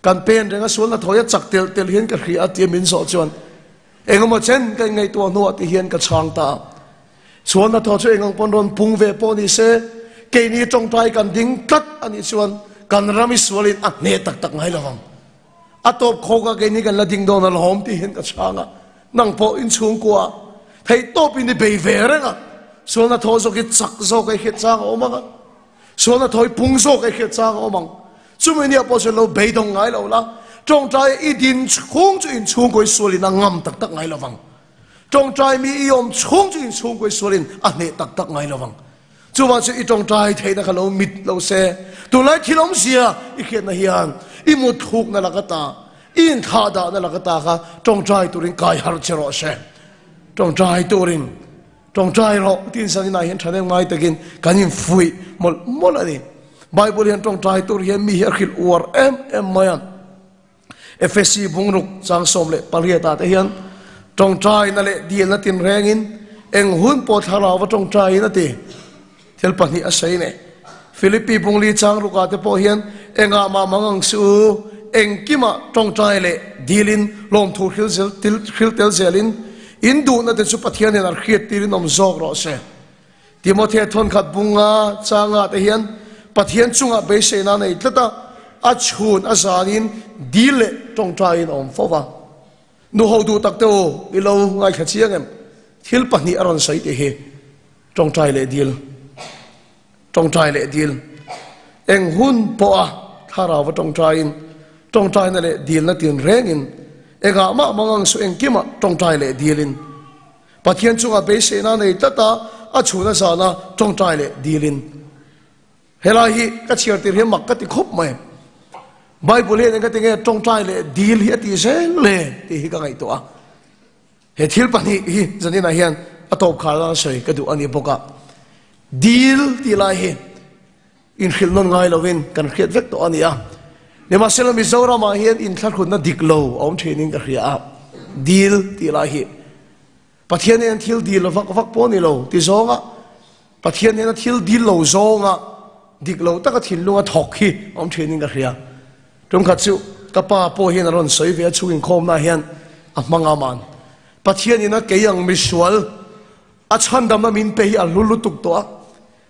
Kan pen reng a sualna thawh hi a chak telh telh hian ka hria a tia min zawh chuan engemaw chen ka inngaihtuah hnuah ti hian ka chhang ta a. Sualna thaw chu engang pawn rawn pung ve pawh ni se, keini tawngtai kan ding tlat a nih chuan kan ram i sualin a hneh tak tak ngai lo vang. A tawp khawkah keini kan la ding dawn alawm tih hian ka chhang a, nang pawh inchhungkua theih tawpin i bei ve reng a, sualna thaw zawk hi chak zawk a i hriat chang a awm ang a, sualna thaw hi pung zawk a i hriat chang a awm ang. Chumi nia pawh chuan lo beidawng ngai lo la, tawngtai i din chhung chu inchhungkaw i sualin a ngam tak tak ngai lo vang. Tawngtai mi i awm chhung chu inchhungkawi sualin a hneh tak tak ngai lo vang. Chuvang chu i tawngtai theihna kha lo mit lo se. Tunlai thil awmzia i hriatna hian i muthlukna laka ta, i inthlahdahna laka ta kha tawngtai turin kai har che rawh se. Tawngtai turin tawngtai rawh tiin zaninah hian thahnem ngai takin kan infuih mawlh mawlh a ni. Bible hian tawngtai tur hian mi hi a hrilh uar em em mai a. Efesi bungruk chang 18 ah te hian tawngtaina leh dilna tinrengin eng hun pawh thlarau va tawngtaiin a ti. Thil pahnih a sawi nei. Philippi bungli chang rukah te pawh hian engah mah mang ang suh u, engkimah tawngtai leh dilin lawmthu hril zel hril tel zelin in duhna te chu Pathian hian a hriat tirin awm zawk rawh se. Timothea thawnkhat bunga changa te hian Pathian chungah beiseina a nei tlat a, a chhun a zanin dil leh tawngtaiin a awm fo va. Nu ho duh tak te u, i lo ngaithla chiang em? Thil pahnih a rawn sawi tih hi, tawngtai leh dil, tawngtai leh dil. Eng hun pawha thlarau va tawngtaiin, tawngtaina leh dilna tinrengin, engah mah mangang suh engkimah tawngtai leh dilin, Pathian chungah beiseina nei tlat a, a chhun a zan a, tawngtai leh dilin. Helai hi ka chhiar tir hi mak ka ti khawp mai. Bible hian eng ka ti nge tawngtai leh dil hi a ti zel le tih hi ka ngaihtuah a. He thil pahnih hi zaninah hian a tawp khar nan sawi ka duh a ni bawk a. Dil tih lai hi inhrilh nawn ngai lovin kan hriat vek tawh a ni a. Nimahsela Mizoramah hian inthlahrunna dik lo a awm thinin ka hria a, dil tih lai hi Pathian hian thil dil vak vak pawh a ni lo ti zawnga Pathian hian a thil dil lo zawnga dik lo taka thinlunga thawk hi a awm thinin ka hria. Tumkhat chu ka pa pawh hian a rawn sawi ve a chhung inkhawmnaah hian a hmang a man. Pathian ina kei ang misual a chhandamna min pe hi a hlu lutuk tawh a.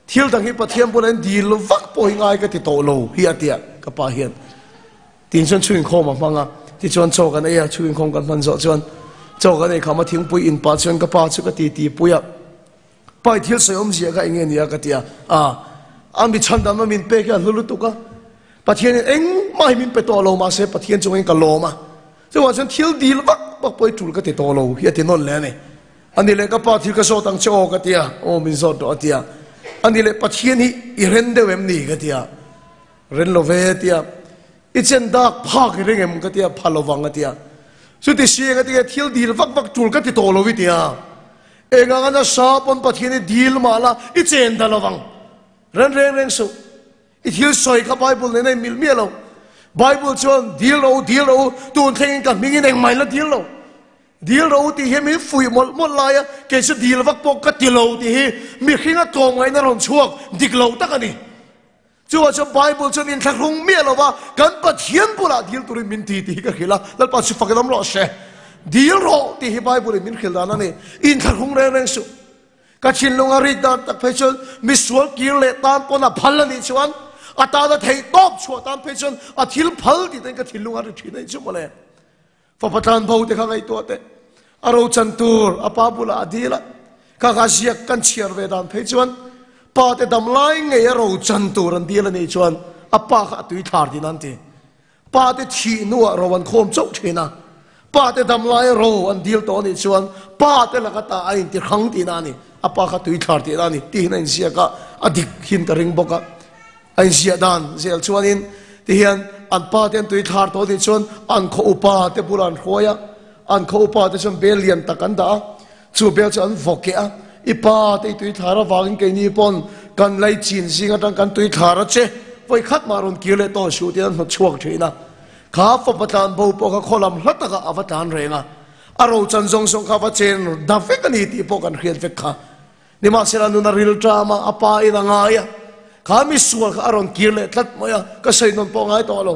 Thil dang hi Pathian bulah hian dil vak pawh hi ngai ka ti tawh lo hi a tia ka pa hian. Tin chuan chhungin-khawm a hmang a, tichuan chaw kan ei a, chhungin-khawm kan hman zawh chuan chaw kan ei kham a thingpui in pah chuan ka pa chu ka titi pui a, Pa i thil sawi awmzia kha enge nia ka ti a, a a mi chhandamna min pek hi a hlu lutuk a, Pathian in engmah hi min pe tawh lo mahse Pathian chungin ka lawm a, chuvang chuan thil dil vak vak pawh hi tul ka ti tawh lo hi a ti nawn leh a ni. Ani leh ka pa thil ka zawt ang che aw ka ti a, aw min zawt rawh a ti a. Ani leh Pathian hi i ren deuh em ni ka ti a, ren lo ve a ti a. I chen dak phak i ring em ka ti a, pha lo vang a ti a. Chuti si eng a ti nge thil dil vak vak tul ka ti tawh lo i ti a. Eng anga nasa pawn Pathian hi dil mah la i chen ta lo vang. Ren reng reng suh. I thil sawi kha Bible nen a inmil miah lo. Bible chuan dil rawh u, dil rawh u, tun thlengin ka hmingin engmah in la dil lo. Dil ro tih hi min fuih mawlh mawlh lai a, kei chu dil vak pawh ka ti lo tih hi mihring a tlawmngaihna rawn chhuak dik lo tak a ni. Chuvang chuan Bible chuan inthlahrung miah lo va, kan Pathian bulah dil turin min ti tih hi ka hrilh a, Lalpa chu fakin awm rawh se. Dil rawh tih hi Bible in min hrilh dan a ni. Inthlahrung reng reng suh. Ka thinlung a rit dan tak phei chuan misual kir leh tan pawn a phal a nih chuan a tana theih tawp chhuah tan phei chuan a thil phal tih te in ka thinlung a ri thin a ni chu mawle. Fapa tlan bo te kha ngaihtuah teh. A rochan tur a pa bulah a dil a, kha kha ziak kan chhiar ve dan phei chuan pa te dam lai ngei a rochan tur an dil a nih chuan a pa kha a tui thlar din an ti. Pa te thih hnuah ro an khawm chauh thin a, pa te dam laia ro an dil tawh anih chuan pa te laka ta a inti hrang tihna a ni, a pa kha tui thlar tihna a ni tihin a inziak a, a dik hin ka ring bawk a. A inziah dan zel chuanin tihian an pa te an tui thlar tawh anih chuan an khaw upa te bulah an hruai a, an khaw upa te chuan bel lian tak an dah a, chu bel chu an vaw keh a, I pa te i tui thlar avangin keini pawn kan lei chin zing atang kan tui thlar a che, vawi khat mah rawn kir leh tawh suh tiin an hnawt chhuak thin a. Kha fapa tlan bo pawh kha khaw lam hla takah a va tlan reng a, a rochan zawng zawng kha a va chen da vek a ni tih pawh kan hriat vek kha. Nimahsela nun a ril ṭam a, a pa in a ngai a, kha misual kha a rawn kir leh tlat mai a, ka sawi nawn pawh ngai tawh lo.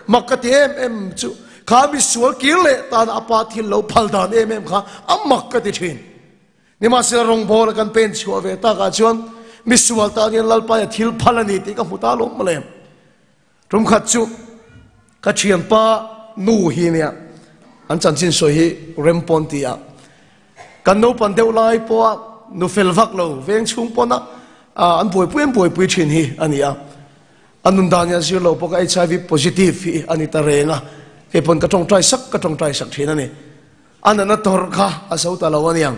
Mak ka ti em em chu, kha misual kir leh tana a pa thil lo phal dan em em kha a mak ka ti ṭhin. Nimahsela rawngbawla kan pen chhuah ve takah chuan misual tan hian Lalpaia thil phal a ni tih ka hmu ta lawm mawle. Tumkhat chu ka thianpa nu hi nia an chanchin sawi hi Rem pawn ti a, kan naupan deuh lai pawha nu fel vak lo veng chhung pawna an buaipui an buaipui thin hi a ni a, a nun dan hian zir lo pawh ka HIV positive hi a ni ta reng a, kei pawn ka tawngtai sak ka tawngtai sak thin a ni. A nana tawrh kha a zo ta lo aniang.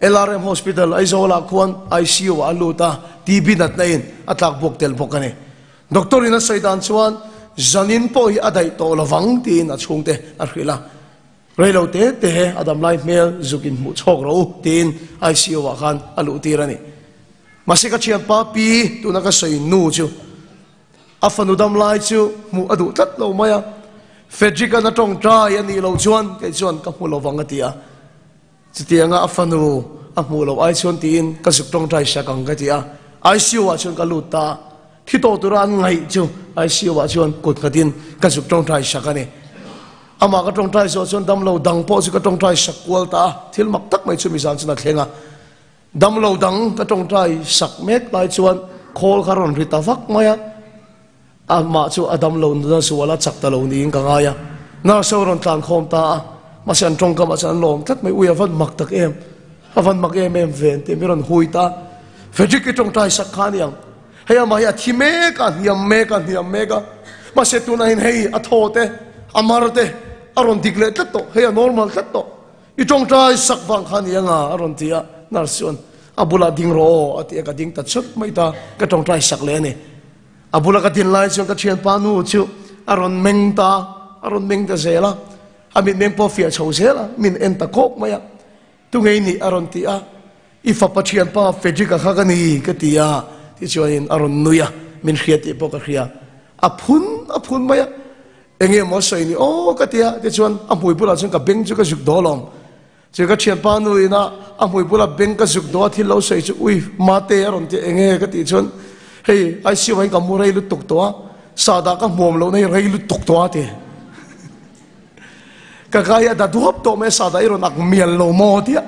LRM Hospital Aizawlah khuan ICU ah a lut a, TB natna in a tlak buak tel bawk a ni. Doctor in a sawi dan chuan zanin pawh hi a daih tawh lovang tiin a chhungte a hrilh a. Reilo te te a damlai hmel zuk in hmuh chhawk rawh u tiin ICU ah khan a luh tir a ni. Mahse ka thianpa pi tuna ka sawi nu chu A fanu dam lai chu hmuh a duh tlat lo mai a, Frederick-a'n a tawngtai a nih loh chuan kei chuan ka hmu lo vang a ti a. Chutianga a fanu a hmuh loh ai chuan tiin ka zuk tawngtai sak ang ka ti a, ICU-ah chuan ka lut ta a, thi tawh tura an ngaih chu ICU-ah chuan kut nghatin ka zuk tawngtai sak a ni. Amah ka tawngtai zawh chuan damlo dang pawh chu ka tawngtai sak kual ta a, thil mak tak mai chu mizan chuan a thleng a. Damlo dang ka tawngtai sak mek lai chuan khawl kha rawn ri ta vak mai a, amah chu a damlo nuna zual a chak ta lo niin ka ngai a, nurse ho rawn tlan khawm ta a, mahse an tawngkamah chuan an lawm tlat mai, ui a van mak tak em, a van mak em em ve tih mi rawn hui ta a, Frederick i tawngtai sak kha a ni ang, hei amah hi a thi mek a, hniam mek a, hniam mek a, mahse tunah hian hei a thaw te, a mar te a rawn dik leh tlat tawh, hei a normal tlat tawh. I tawngtai sak vang kha ni anga a rawn ti a, nurse chuan a bulah ding rawh aw a ti a, ka ding ta chut mai ta, ka tawngtai sak leh a ni. A bula ka din lai chuan ka thianpa nu chu a rawn meng ta, a rawn meng ta zel a, a mitmeng pawh fiah chho zel a, min en ta kawk mai a, Tu ngei nih a rawn ti a, I fapa thianpa Frederick-a kha ka ni ka ti a, tichuanin a rawn nui a, min hria tih pawh ka hria, a phun a phun mai a, Enge maw sawi ni aw ka ti a, tichuan a hmui bulah chuan ka beng chu ka zuk daw lawm. Chu ka thianpa nu ina a hmui bula beng ka zuk daw a thil lo sawi chu ui mate a rawn ti enge ka tih chuan hei ICU ah hian ka mu rei lutuk tawh a, sahdah ka hmuam lohna hi rei lutuk tawh a ti. Ka kai a da duap tawh mai a sahdah i rawn ak mial lo maw tia.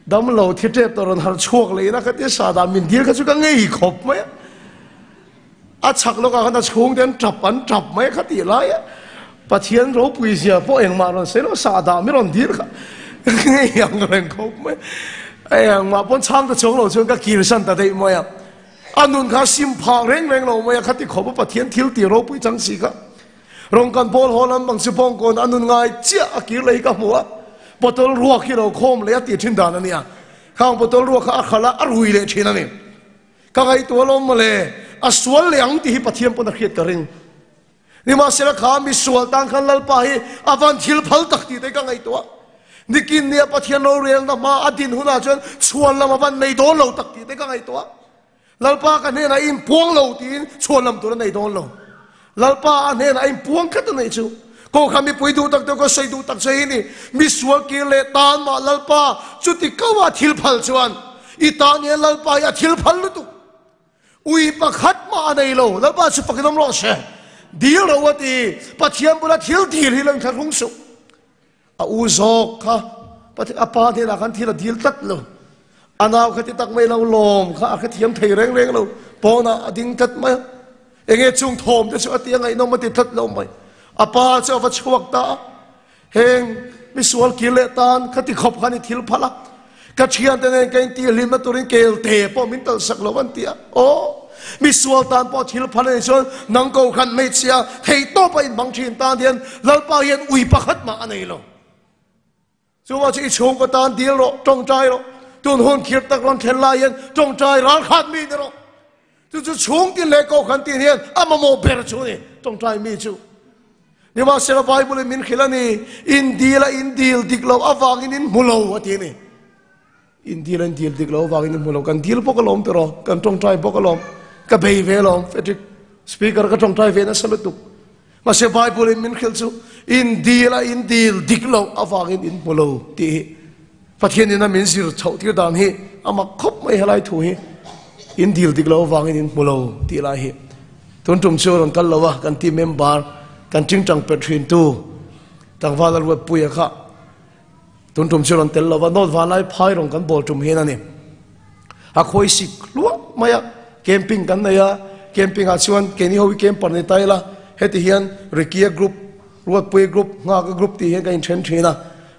Damlo thi tep tawh rawn harh chhuak leh ina ka tia sahdah min dil kha chu ka ngei khawp mai a. A chhak lawkah khan a chhungte an tap an tap mai a kha tih lai a, Pathian ropui zia pawh engmah rawn sawi lo, sahdah mi rawn dil kha ka ngei ang reng khawp mai. Engmah pawn chhang ta chuang lo chuan ka kirsan ta daih mai a. A nun kha sim phah reng reng lo mai a, khati khawp a Pathian thil tih ropui chang si kha. Rawng kan pawl haw lam bang chu bawngkawn a nun ngai chiah a kir leh hi ka hmu a, bottle ruak hi lo khawm leh a tih thin dan a nia. Khang bottle ruak kha a khalh a, a rui leh thin a ni. Ka ngaihtuah alawm mawle, a sual leh ang tih hi Pathian pawn a hriat ka ring. Nimahsela kha mi sual tan khan Lalpa hi a van thil phal tak tih te ka ngaihtuah. Nikin nia Pathian rorelna hma a din hunah chuan chhuan lam a van nei dawn lo tak tih te ka ngaihtuah. Lalpa ka hnenah i inpuang lo tiin chhuan lam tur a nei dawn lo. Lalpa a hnenah a inpuang khat a neih chu. Kawngkha mipui duh tak te ka sawi duh tak che hi ni. Mi sual kir leh tan mah Lalpa chuti kau a thil phal chuan i tan hian Lalpa hi a thil phal lutuk. Ui pakhat mah a nei lo. Lalpa chu fakin awm rawh se. Dil ro a ti. Pathian bula thil dil hi lo inthlahrung suh. A u zawk kha a pa hnenah khan thil a dil tlat lo. A nau kha ti tak mai lo lawm kha a hrethiam thei reng reng lo. Pawnah a ding tlat mai a. Enge chung thawm te chu a ti a ngaihnawm a ti tlat lo mai. A pa chu a va chhuak ta a. Heng misual kir leh tan kha ti khawp khan i thil phalh a. Ka thiante nen ka intihhlimna turin kelte pawh min talhsak lo an ti a. Aw! Misual tan pawh thil phal a nih chuan nang ko khan hmeichhia theihtawp a inhmang thin tan hian Lalpa hian ui pakhat mah a nei lo. Chuvang chu i chhungkaw tan dil rawh, tawngtai rawh. Tun hun khirh tak rawn thlen lai hian tawngtai ralkhat mi ni rawh. Chu chu chhung tin leh kohhran tin hian a mamawh ber chu a ni, tawngtai mi chu. Nimahsela Bible in min hrilh a ni, in dil a in dil dik loh avangin in hmu lo a ti a ni. In dil a in dil dik loh avangin in hmu lo. Kan dil bawk alawm tiraw, kan tawngtai bawk alawm. Ka bei ve alawm, Frederick Speaker ka tawngtai ve nasa lutuk. Mahse Bible in min hrilh chu in dil a in dil dik loh avangin in hmu lo tih hi Pathian in a min zir chhoh tir dan hi a mak khawp mai helai thu hi in dil dik loh avangin in hmu lo tih lai hi tun tum chu rawn kal lo a kan team member kan tingtang pet thin tu tlangval a ruat puia kha tun tum chu rawn tel lo a note vanlai phai rawn kan bawl tum hian a ni. A khawi sik hluah mai a, camping kan nei a, camping ah chuan keini ho hi camper ni ta ila, heti hian Rikia group, Ruatpuia group, Nghaka group tih hian kan inthen thin a,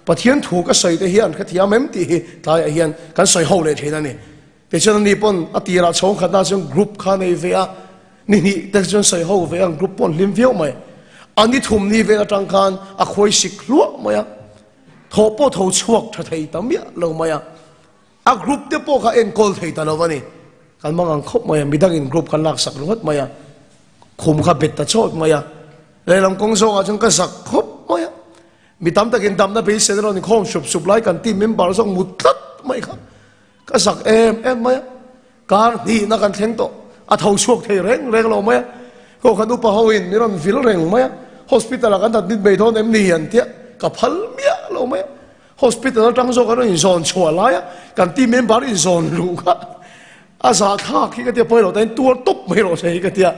Pathian thu ka sawi te hian ka thiam em tih hi tlaiah hian kan sawi ho leh thin a ni. Tichuan ani pawn a tirah chhawng khatna chuan group kha nei ve a, ni hnih te chuan sawi ho ve a, group pawh an hlim viau mai. A ni thum ni vel atang khan a khawi sik hluah mai a, thaw pawh tho chhuak tha thei ta miah lo mai a. A group te pawh kha enkawl thei ta lo a ni. Kan mang ang khawp mai a, midangin group kan laksak ringawt mai a, khum kha bet ta chawt mai a, lehlam kawng zawngah chuan ka zak khawp mai a. Mi tam takin damna beisei erawh inkhawm sup sup lai kan team member zawk mut tlat mai kha ka zak em em mai a. Kar hnihna kan thleng tawh, a tho chhuak thei reng reng lo mai a. Kohhran upa hoin min rawn vil reng mai a, hospital ah kan admit mai dawn em ni an tia, ka phal miah lo mai a. Hospital atang zawk an rawn inzawn chhuah lai a, kan team member inzawn luh kha a zahthlak hi ka tia pawi lo tain tuar tawp mai rawh se hi ka tia,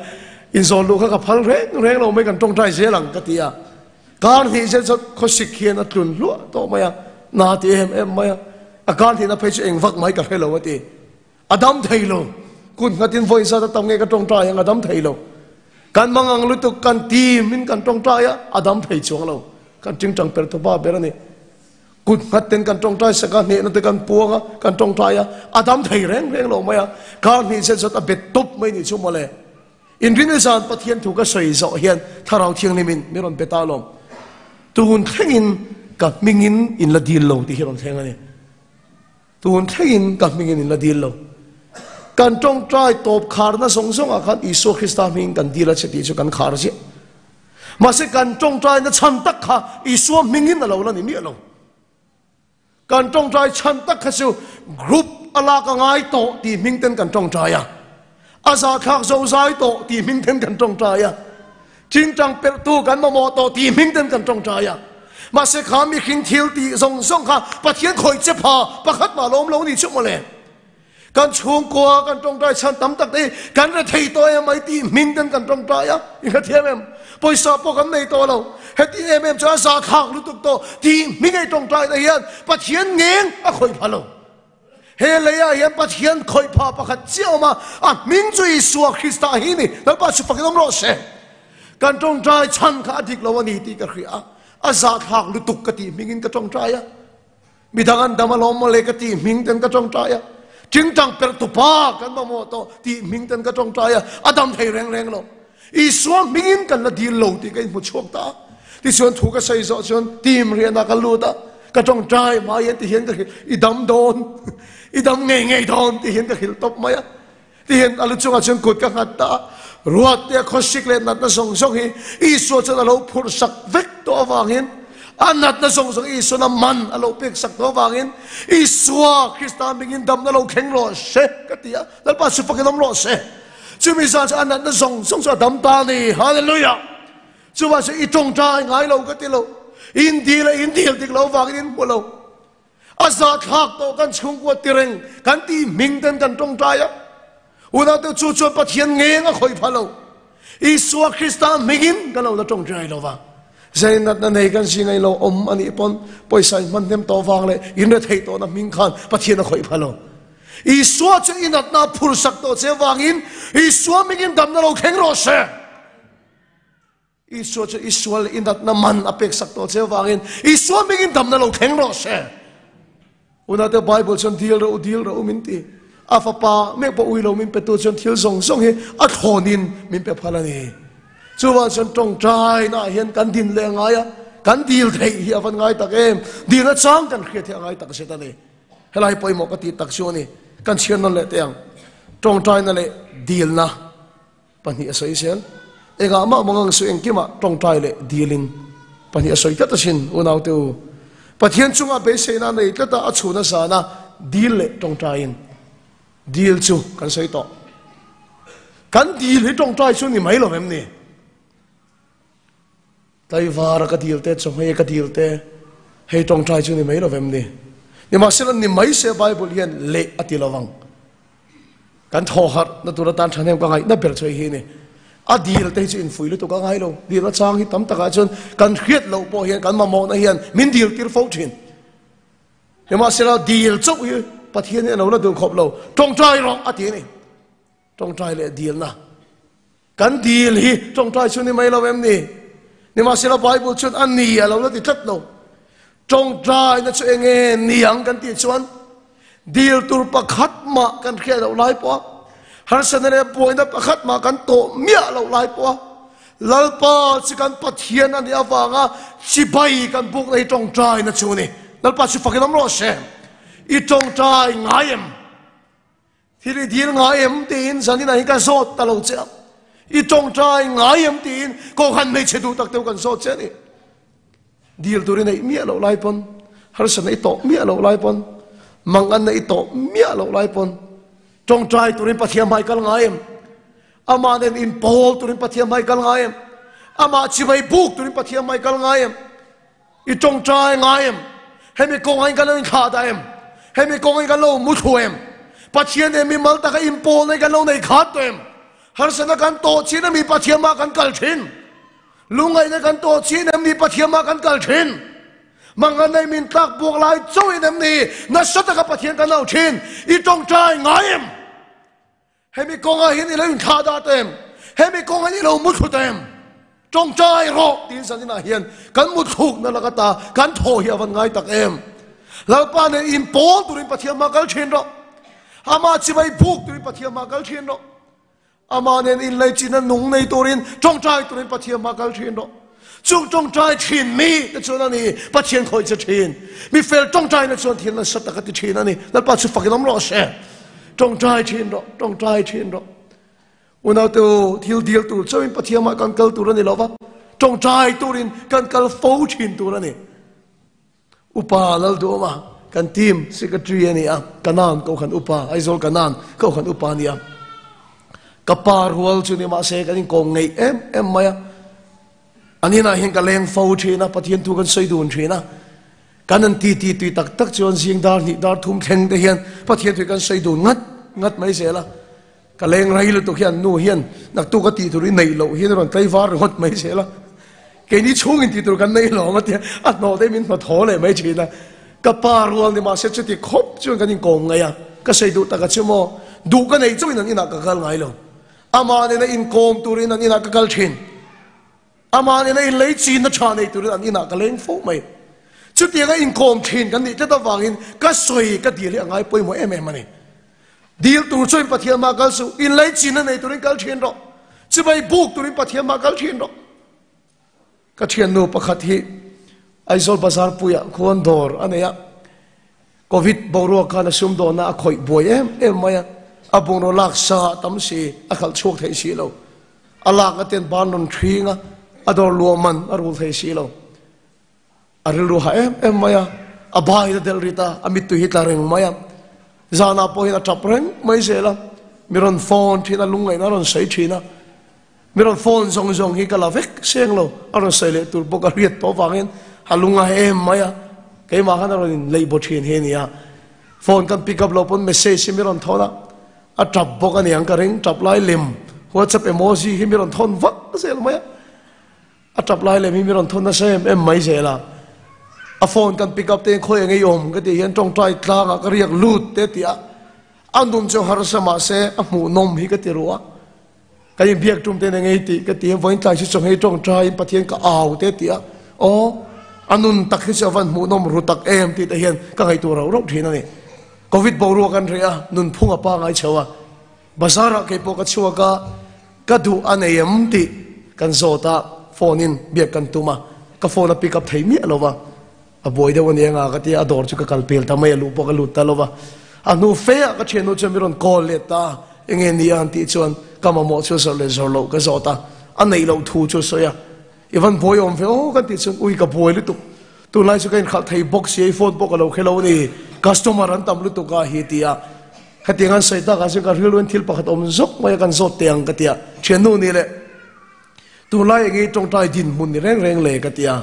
inzawn luh kha ka phal reng reng lo mai kan tawngtai zel ang ka ti a. Kar hnih zet zawt khawsik hian a tlun hluah tawh mai a, na ti em em mai a, a kar hnihna phei chu eng vak mai ka hre lo a ti. A dam thei lo. Kut nghatin vawi zat a tam nge ka tawngtai ang a dam thei lo. Kan mangang lutuk kan team in kan tawngtai a, a dam thei chuang lo. Kan tingtang per thupa ber a ni. Kut nghat ten kan tawngtai sak a, hnehna te kan puang a, kan tawngtai a, a dam thei reng reng lo mai a. Kar hnih zet zat a bet tawp mai nih chu mawle. Inrinni zan Pathian thu ka sawi zawh hian Thlarau Thianghlim in min rawn pe ta alawm. Tun thlengin ka hmingin in la dil lo tih hi rawn thleng a ni. Tun thlengin ka hmingin in la dil lo. Kan tawngtai tawp kharna zawng zawngah khan Isua Krista hmingin kan dil a che tih chu kan khar ziah. Mahse kan tawngtaina chhan tak kha Isua hmingin a lo la ni miah lo. Kan tawngtai chhan tak kha chu group a lak a ngai tawh tih hming ten kan tawngtai a. A zahthlak zozai tawh tih hming ten kan tawngtai a. Tingtang perhtu kan mamawh tawh tih hming ten kan tawngtai a. Mahse kha mihring thil tih zawng zawng kha Pathian khawih che pha pakhat mah lawm lo ni chu mawle. Kan chhungkua kan tawngtai chhan tam tak te hi kan re thei tawh em mai tih hming ten kan tawngtai a. I hrethiam em? Pawisa pawh kan nei tawh lo. Heti em em chuan a zahthlak lutuk tawh tih hming ei tawngtai na hian Pathian ngeng a khawih pha lo. He leiah hian Pathian khawih phah pakhat chiah awm a, a hming chu Isua Krista hi ni. Lalpa chu fakin awm rawh se. Kan tawngtai chhan kha a dik lo a ni tih ka hria a, a zahthlak lutuk ka tih hmingin ka tawngtai a. Midang an dam alawm mawle ka tih hming ten ka tawngtai a. Tingtang perh tupa kan mamawh tawh tih hming ten ka tawngtai a, a dam thei reng reng lo. Isua hmingin kan la dil lo tih ka inhmu chhuak ta a. Tichuan thu ka sawi zawh chuan team rianah ka lut a, ka tawngtai hma hian ti hian ka hrilh, i dam dawn, i dam ngei ngei dawn ti hian ka hrilh tawp mai a. Ti hian a lu chungah chuan kut ka nghat ta a, ruat te a khawsik leh natna zawng zawng hi Isua chuan a lo phurh sak vek tawh avangin a natna zawng zawng Isuan a man a lo pek sak tawh avangin Isua Krista hmingin damna lo thleng rawh se ka ti a, Lalpa chu fakin awm rawh se. Chumi zan chu a natna zawng zawng chu a dam ta a ni. Hallelujah! Chuvang chu i tawngtai ngai lo ka ti lo. In dil a in dil dik lo vangin in hmu lo. A zahthlak tawh kan chhungkua ti reng kan tih hming ten kan tawngtai a. Unaute chu chuan Pathian ngeng a khawih pha lo. Isua Krista hmingin kan lo la tawngtai lo va. Zei natna nei kan si ngai lo awm a nih pawn pawisa in hman hnem tawh vang leh in rethei tawhna hming khan Pathian a khawih pha lo. Isua chu i natna phursak tawh che vangin Isua hmingin damna lo thleng rawh se. Isua chu Isua leh i natna man a peksak tawh che vangin Isua hmingin damna lo thleng rawh se. Unate Bible chuan dil rawh u, dil rawh u min ti. A fapa meuh pawh ui lo min petu chuan thil zawng zawng hi a thlawnin min pe phal a ni. Chuvang chuan tawngtainaah hian kan din leh a ngai a, kan dil theih hi a van ngai tak em? Dilna chang kan hriat hi a ngai tak zet a ni. Helai pawimawh ka tih tak chu a ni. Kan chhiar nawn leh teh ang. Tawngtaina leh dilna pahnih a sawi zel. Engah mah mangang suh engkimah tawngtai leh dilin pahnih a sawi tlat asin unaute u. Pathian chungah beiseina nei tlat a, a chhun a zana dil leh tawngtaiin dil chu kan sawi tawh. Kan dil hi tawngtai chu ni mai lo em ni? Tlaivara ka dil te, chawhmei ka dil te, hei tawngtai chu ni mai lo vem ni. Nimahsela ni mai se Bible hian leh a ti lovang. Kan thaw harh na tur atan thahnem ka ngaihna ber chu hei hi ni. A dil te hi chu infuih lutuk a ngai lo. Dil a chang hi tam takah chuan kan hriat loh pawh hian kan mamawhna hian min dil tir fo thin. Nimahsela dil chauh hi Pathian hi a lo la duh khawp lo. Tawngtai rawh a ti a ni. Tawngtai leh dilna. Kan dil hi tawngtai chu ni mai lo em ni? Nimahsela Bible chuan a ni a lo la ti tlat lo. Tawngtaina chu eng nge ni ang kan tih chuan dil tur pakhat mah kan hriat loh lai pawh a, harsatna leh buaina pakhat mah kan tawh miah loh lai pawh a, Lalpa chu kan Pathian a nih avanga chibai kan bukna hi tawngtaina chu a ni. Lalpa chu fakin awm rawh se. I tawngtai ngai em? Thil i dil ngai em tiin zanin ah hian ka zawt ta lo che a, i tawngtai ngai em tiin Kohhran hmeichhe duh tak deuh kan zawt che a ni. Dil tur i neih miah loh lai pawn, harsatna i tawh miah loh lai pawn, manganna i tawh miah loh lai pawn tawngtai turin Pathian hmai kal ngai em? Amah nen inpawl turin Pathian hmai kal ngai em? Amah chibai buk turin Pathian hmai kal ngai em? I tawngtai ngai em? Hemi kawngah in kan lo inthlah dah em? Hemi kawngah in kan lo mu thlu em? Pathian nen mimal taka inpawlna in kan lo nei khat tawh em? Harsatna kan tawh chin em ni Pathian mah kan kal thin? Lungngaihna kan tawh chin em ni Pathian mah kan kal thin? Manganei min tlak buak lai chauhin em ni nasa taka Pathian kan au thin? I tawngtai ngai em? Hemi kawngah hian i lo inthlah dah ta em? Hemi kawngah hian i lo mutthlu ta em? Tawngtai rawh tiin zaninah hian kan mutthlukna lak ata kan thaw hi a van ngai tak em? Lalpa nen inpawl turin Pathian hma kal thin rawh. Amah chibai buk turin Pathian hma kal thin rawh. Amah nen inlaichinna nung nei turin tawngtai turin Pathian hma kal thin rawh. Chung tawngtai thin mi te chuan a ni Pathian khawih che thin. Mi fel tawngtaina chuan thil nasa tak a ti thin a ni. Lalpa chu fakin awm rawh se. Tawngtai thin rawh, tawngtai thin rawh. Unaute u, thil dil tur chauhin Pathian mah kan kal tur a ni lo va, tawngtai turin kan kal fo thin tur a ni. Upa Lalduhawma kan team secretary a ni a, Kanan Kohhran Upa, Aizawl Kanan Kohhran Upa a ni a. Ka pa rual chu ni mahse kan inkawm ngeih em em mai a. An inah hian ka leng fo thin a, Pathian thu kan sawi dun thin a. Kan an ti ti tui tak tak chuan zing dar hnih dar thum thleng te hian Pathian thu kan sawi dun ngat ngat mai zel a. Ka leng rai lutuk hian nu hian naktuk a tih tur i neih loh hian a rawn tlaivar ringawt mai zel a. Keini chhungin tih tur kan nei lo ang a tia a hnawh te min hnawthaw leh mai thin a. Ka pa rual ni mahse chuti khawp chuan kan inkawm ngaih a, ka sawi duh tak a chu maw, duh ka neih chauhin an inah ka kal ngai lo. Amah nena inkawm turin an inah ka kal thin. Amah nena inlei chinna tha nei turin an inah ka leng fo mai. Chutianga inkawm thin kan nih tlat avangin ka sawi ka dil hi a ngai pawimawh em em a ni. Dil tur chuan Pathian mah kal suh, inlei chinna nei turin kal thin rawh. Chibai buk turin Pathian mah kal thin rawh. Ka thiannu pakhat hi Aizawl Bazar puiah khuan dawr a nei a, Covid boruak khan a sumdawnna a khawih buai em em mai a, a bungraw lak sa a tam si, a khalh chhuak thei si lo. A lak aten ban rawn hring a, a dawr luah man a rul thei si lo. A rilru ha em em mai a, a bai ta delh rit a, a mittui hi tla reng mai a. Zanah pawh hian a tap reng mai zel a, mi rawn phone thin a, lungngaihna a rawn sawi thin a. Mi rawn phone zawng zawng hi ka la vek seng lo, a rawn sawi leh tur pawh ka hriat tawh avangin a lungngai em mai a, keimah khan a rawn in leih baw thin hi a ni a. Phone kan pick up loh pawn message hi mi rawn thawn a, a tap bawk a niang ka ring, tap lai lem WhatsApp emoji hi mi rawn thawn vak zel mai a. A tap lai lem hi mi rawn thawn nasa em em mai zel a, a phone kan pick up te hian khawi eng ei awm ka tih hian tawngtai tlangah ka riak lut te ti a, a nun chu harsa mahse a hmuhnawm hi ka ti ruh a, kan inbiak tum ten eng ei tih ka ti hian vawiin tlai chu chawnghei tawngtaiin Pathian ka au te ti a, aw a nun tak hi chu a van hmuhnawm ru tak em tih te hian ka ngaihtuah rauh rauh thin a ni. Covid boruak an reh a, nunphung a pangai chho a. Bazar ah keipawh ka chhuak a, ka duh a nei em tih kan zawt a, phone in biak kan tum a, ka phone a pick up thei miah lo va, a buai deuh a ni anga ka tia, a dawr chu ka kal pel ta mai a, luh pawh ka lut ta lo va. A hnu fe ah ka thiannu chuan min rawn call let ta a, enge ni a han tih chuan ka mamawh chu zawrh leh zawrh loh ka zawt a, a neih loh thu chu a sawi a, I van buai awm ve aw kan tih chuan ui ka buai lutuk, tunlai chu ka inkhalh thei bawk si a, i phone pawh ka lo khe lo a ni, customer an tam lutuk a hi ti a. Hetiang an sawi takah chuan ka rilruin thil pakhat awm zawk mai a kan zawt teh ang ka ti a, thiannu ni leh tunlai enge i tawngtai dinhmun ni reng reng le ka ti a,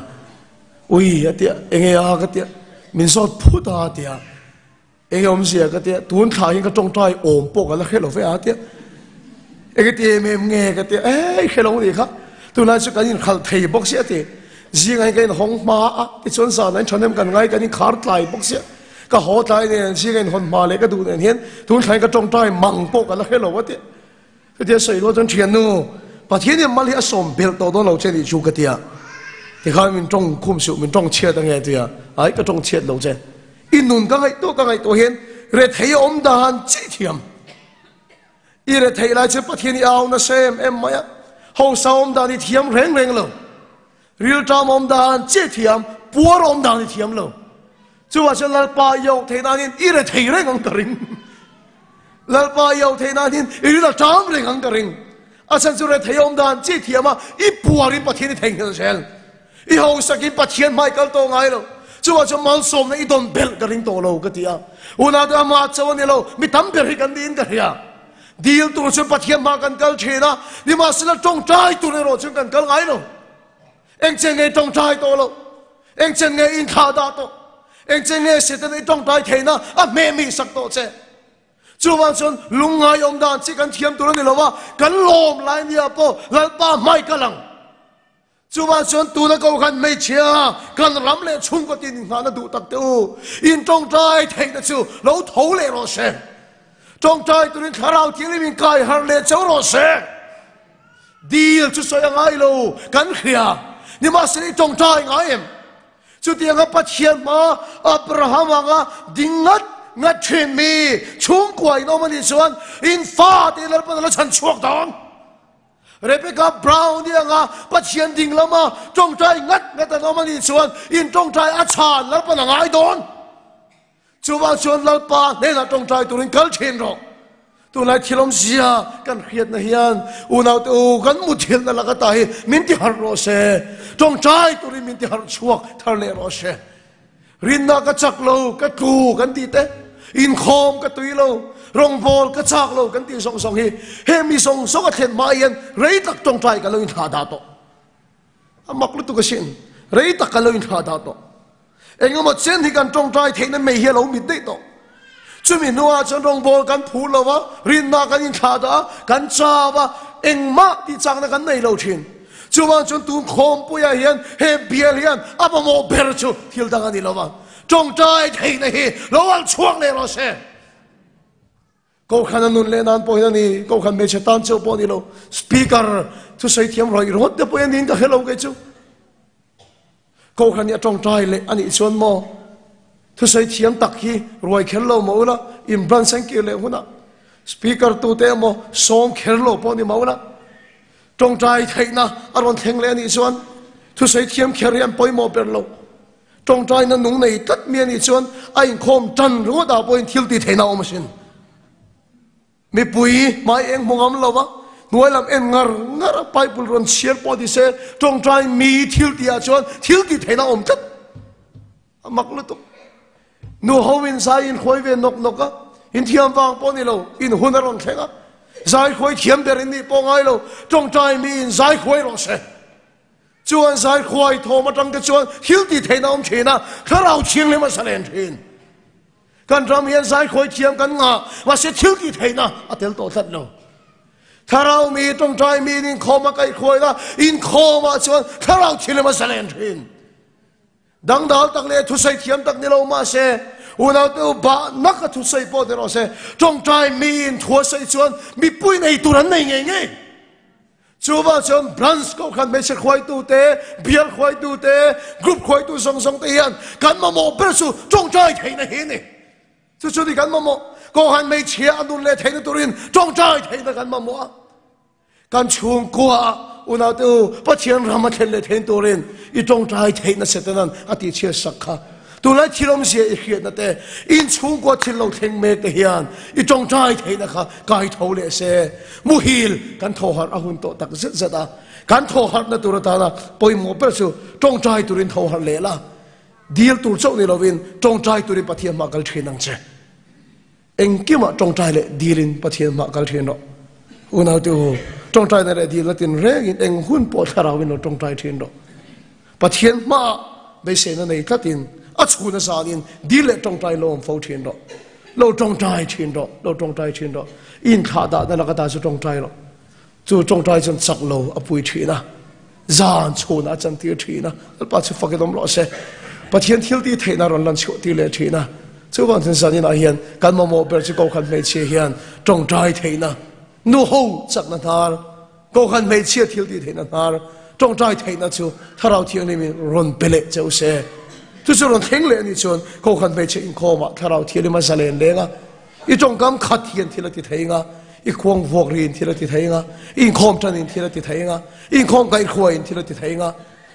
ui a ti a, enge a ka ti a, min zawt phut a a ti a, enge awmzia ka ti a, tun thla hian ka tawngtai awm pawh ka la hre lo ve a a ti a, enge ti em em nge ka ti a, eh i hre lo anih kha, tunlai chu kan inkhalh thei bawk sia a ti, zingah hian ka inhawng hma a, tichuan zanah in thahnem kan ngai kan inkhar tlai bawk sia. Ka haw tlai nen zing a inhawn hma leh ka duh nen hian tun thlai ka tawngtai mang pawh ka la hre lo a ti. Chutia sawi rual chuan thiannu, Pathian hian mal hi a sawm belh tawh dawn lo che nih chu ka ti a. Tikhan min tawng khum suh, min tawng chhiat ange a ti a. Ai ka tawng chhiat lo che. I nun ka ngaihtuah ka ngaihtuah hian rethei a awm dan chiah thiam. I rethei lai chu Pathian i au nasa em em mai a. Hausa awm dan i thiam reng reng lo. Rilṭam awm dan chiah thiam, puar awm dan i thiam lo. Chuvah chuan Lalpa i auh theih nanin i re thei reng ang ka ring. Lalpa i auh theih nanin i ril a ṭam reng ang ka ring. A chhan chu rethei awm dan chiah thiam a, i puarin Pathian i theihnghilh zel. I hausakin Pathian hmai kal tawh ngai lo. Chuvah chuan malsawmna i dawn belh ka ring tawh lo ka ti a. Unau te amah chauh a ni lo, mi tam ber hi kan niin ka hria. Dil tur chuan Pathian hma kan kal thin a, nimahsela tawngtai tur erawh chuan kan kal ngai lo. Eng chen nge tawngtai tawh lo? Eng chen nge inthlah dah tawh? Eng chen nge Setana i tawngtai theihna a hmehmih sak tawh che? Chuvang chuan lungngai awm dan chi kan thiam tur a ni lo va, kan lawm lai nia pawh Lalpa hmai kal ang. Chuvang chuan tuna ko khan hmeichhia kan ram leh chhungkaw tin inghahna duh tak teh u, in tawngtai theihna chu lo tho leh rawh se. Tawngtai turin thlarau thianghlim in kai harh leh cheu rawh se. Dil chu sawi a ngai lo, kan hria. Nimahsela i tawngtai ngai em? Chutianga Pathian hma Abraham anga ding ngat ngat thin mi chhungkua in awm a nih chuan in fate Lalpan a la chhan chhuak dawn. Rebecca Brown i anga Pathian ding lama tawngtai ngat ngat an awm a nih chuan in tawngtai a chhan Lalpan a ngai dawn. Chuvang chuan Lalpa hnenah tawngtai turin kal thin rawh. Tunlai thil awmzia kan hriatna hian unaute u kan muthilhna lak ata hi min ti harh rawh se. Tawngtai turin min ti harh chhuak thar leh rawh se. Rinna ka chak lo, ka tlu kan tih te, inkhawm ka tui lo, rawngbâwl ka châk lo kan tih zawng zawng hi he mi zawng zawng a thlen hma hian rei tak tawngtai ka lo inthlah dah tawh. A mak lutuk asin, rei tak ka lo inthlah dah tawh. Engemaw chen hi kan tawngtai theihna mei hi a lo mit daih tawh. Chumi hnuah chuan rawngbâwl kan phur lo va, rinna kan inthlah dah a, kan chau a, engmah tih châkna kan nei lo ṭhin. Chuvang chuan tun khawmpuiah hian he bial hian a mamawh ber chu thil dang a ni lo va, tawngtai theihna hi lo al chhuak leh rawh se. Kohhran a nun leh nan pawh hian a ni, Kohhran hmeichhe tan chauh pawh a ni lo, Speaker thusawi thiam rawih rawt te pawh hi a niin ka hre lo kei chu. Kohhran hi a tawngtai leh a nih chuan maw thusawi thiam tak hi ruai kher lo maw ula, in branch an kir leh hunah Speaker tute emaw sawm kher lo pawh ni maw ula, Tawngtai theihna a rawn thleng leh a nih chuan thusawi thiam kher hi an pawimawh ber lo. Tawngtaina nung nei tlat mi a nih chuan a inkhawm tan ringawt ah pawhin thil tih theihna a awm asin. Mipui hmai eng hmu ngam lo va, hnuai lam en ngar ngar a Bible rawn chhiar pawh ti se tawngtai mi thil tih ah chuan thil tih theihna a awm tlat. A mak lutuk. Nu ho in zai in khuai ve nawk nawk a, in thiam vang pawh ni lo, in hun a rawn thleng a. Zai khuai thiam ber in nih pawh ngai lo, tawngtai mi in zai khuai rawh se. Chuan zai khuai thawm atang te chuan thil tih theihna awm thin a, thlarau thianghlim a zalen thin. Kan ram hian zai khuai thiam kan ngah, mahse thil tih theihna a tel tawh tlat lo. Thlarau mi, tawngtai mi in inkhawm a kaihkhuai la, inkhawmah chuan thlarau thianghlim a zalen thin. Dangdal tak leh thusawi thiam tak ni lo mahse, unaute u bah nak a thusawi pawh ni rawh se, tawngtai miin thu a sawi chuan mipui nei tur an nei ngei ngei. Chuvang chuan branch kohhran hmeichhe khuaitute, bial khuaitute, group khuaitu zawng zawng te hian kan mamawh ber chu tawngtai theihna hi a ni. Chu chu ni kan mamawh. Kohhran hmeichhia a nun leh theihna turin tawngtai theihna kan mamawh a. Kan chhungkua ah unaute u Pathian ram a thlen leh theihna turin i tawngtai theihna Setanan a tihchhiat sak kha. Tunlai thil awmzia i hriatna te, in chhungkua thil lo thleng mek te hian i tawngtai theihna kha kai tho leh se. Muhil kan thaw harh a hun tawh tak zet zet a. Kan thaw harhna tur atana pawimawh ber chu tawngtai turin tho harh leh la. Dil tur chauh ni lovin tawngtai turin Pathian hmah kal thin ang che. Engkimah tawngtai leh dilin Pathian hmah kal thin rawh. Unaute u, tawngtaina leh dilna tin rengin eng hun pawh thlarauin lo tawngtai thin rawh. Pathian hmaah beiseina nei tlatin a chhuna zanin dil leh tawngtai lo awm fo thin rawh. Lo tawngtai thin rawh, lo tawngtai thin rawh. I inthlahdah laka ta chu tawngtai rawh. Chu tawngtai chuan chak lo a pui thin a, zan chhunah a chantir thin a, Lalpa chu fakin awm rawh se. Pathian thil tih theihna rawn lan chhuah tir leh thin a. Chuvang chuan zaninah hian kan mamawh ber chu Kohhran hmeichhia hian tawngtai theihna, nuho chakna hnar, Kohhran hmeichhia thil tih theihna hnar, tawngtai theihna chu Thlarau Thianghlimin rawn pe leh cheu se. Chu chu rawn thleng leh a nih chuan Kohhran hmeichhia inkhawmah Thlarau Thianghlim a zalen leng a, I tawngkam khat hian thil a ti thei nga, i khuang vuak riin thil a ti thei nga, i inkhawm tanin thil a ti thei nga, i inkhawm kaihhruaiin thil a ti thei nga,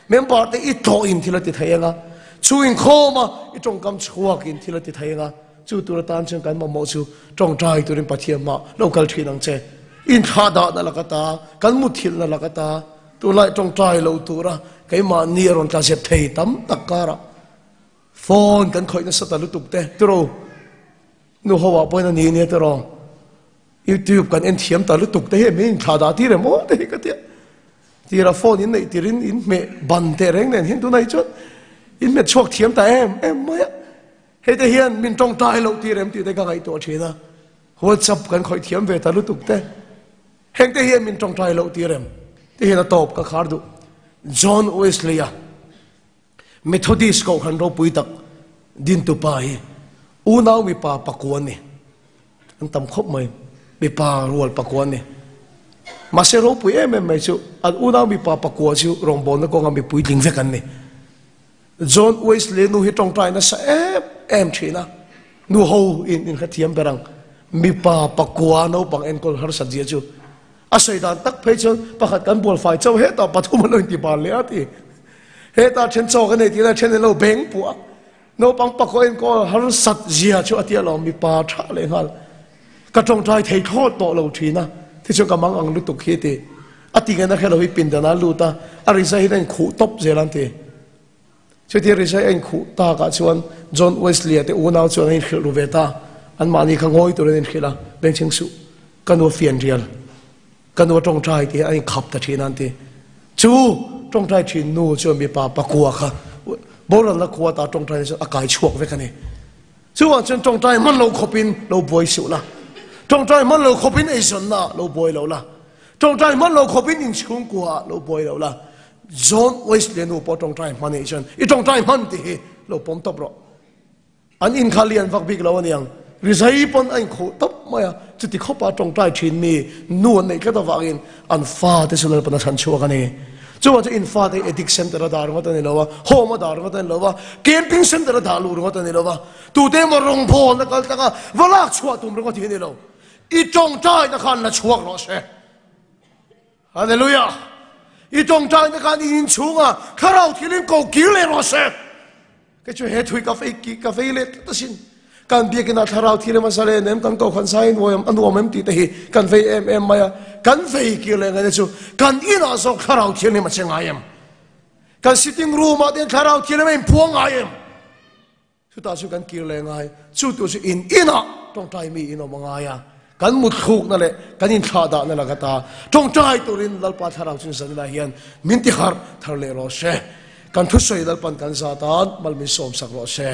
member te i tlawhin thil a ti thei nga, chu inkhawma i tawngkam chhuakin thil a ti thei nga, chu tur atan chuan kan mamawh chu tawngtai turin Pathian hmah lo kal thin ang che. Inthlahdahna lak ata, kan muthilhna lak ata, tunlai tawngtai lo tura keimahni a rawn tla zep thei tam tak karah phone kan khawih nasa ta lutuk te tiraw? Nu ho ah pawhin a ni nia tiraw YouTube kan en thiam ta lutuk te hi min inthlah dah tir em aw te hi ka tia tira phone in neih tirin in hmeh ban teh reng nen hian tunah hi chuan in hmet chhuak thiam ta em em mai a hei te hian min tawngtai loh tir em tih te ka ngaihtuah thin a WhatsApp kan khawih thiam ve ta lutuk te heng te hian min tawngtai loh tir em te hian a tawp ka khar duh John Wesley a Methodist kohhran ropui tak dintupa hi unau mipa pakua an ni. An tam khawp mai. Mipa rual pakua an ni. Mahse ropui em em mai chu an unau mipa pakua chu rawngbawlna kawnga mipui tling vek an ni. John Wesley nu hi tawngtai nasa em em thin a. Nu ho in inhrethiam ber ang. Mipa pakua naupang enkawl harsat zia chu A sawi dan tak phei chuan pakhat kan bual fai chauh hetah pathum an lo inti bal leh a ti. Hetah then chaw ka nei tih lai then an lo beng puah a. Naupang pakhaw enkawl harsat zia chu a ti alawm mipa tha leh nghal. Ka tawngtai thei thlawt tawh lo thin a, tichuan ka mang ang lutuk hi a ti. A ti ngaihna khe lo hi pindan ah a lut a, a rizai hian a inkhuh tawp zel an ti. Chutia rizai a inkhuh takah chuan John Wesley-a te unau chuan an inhrilh ru ve ta. Anmahni kha ngawi turin an inhrilh a, Bengchheng suh, ka nu a fian rial, ka nu a tawngtai tih a inkhap ta thin a an ti. Chu tawngtai thin nu chuan mipa pakua kha boralna khua ta tawngtai chuan a kai chhuak vek a ni. Chuvang chuan tawngtai hman lo khawpin lo buai suh la, tawngtai hman lo khawpin eizawnna ah lo buai lo la, tawngtai hman lo khawpin inchhungkua ah lo buai lo la, John Wesley nu pawh tawngtai hman anih chuan i tawngtai hman tih hi lo pawm tawp rawh. An in kha lian vak bik lo aniang, rizai pawn a inkhuh tawp mai a, chuti khawpa tawngtai thin mi nu an neih tlat avangin an fate chu Lalpan a chhan chhuak a ni. Chuvang chu in fate hi addict center a dah ringawt a ni lo a, home a dah ringawt a ni lo a, camping center a dah luh ringawt a ni lo a, tute emaw rawngbawlna kal taka va lak chhuah tum ringawt hi a ni lo. I tawngtaina khan la chhuak rawh se. Hallelujah! I tawngtaina khan i inchhunga thlarau thilin ko kir leh rawh se. Kei chu he thui ka fei ki ka vei leh tlat asin. Kan biakinah thlarau thil em a zalen em, kan kohhran zai nuam a nuam em tih te hi kan vei em em mai a. Kan vei kir leh ngaihna chu kan inah zawk thlarau thianghlim a che ngai em? Kan sitting room ah te hian thlarau thianghlim a inphuang ngai em? Chutah chu kan kir leh ngai. Chu tu chu in inah tawngtai mi in awm a ngai a. Kan mutthlukna leh kan inthlahdahna lak ata tawngtai turin Lalpa thlarau chu zaninah hian min ti harh thar leh rawh se. Kan thusawi Lalpan kan zat a, mal min sawmsak rawh se.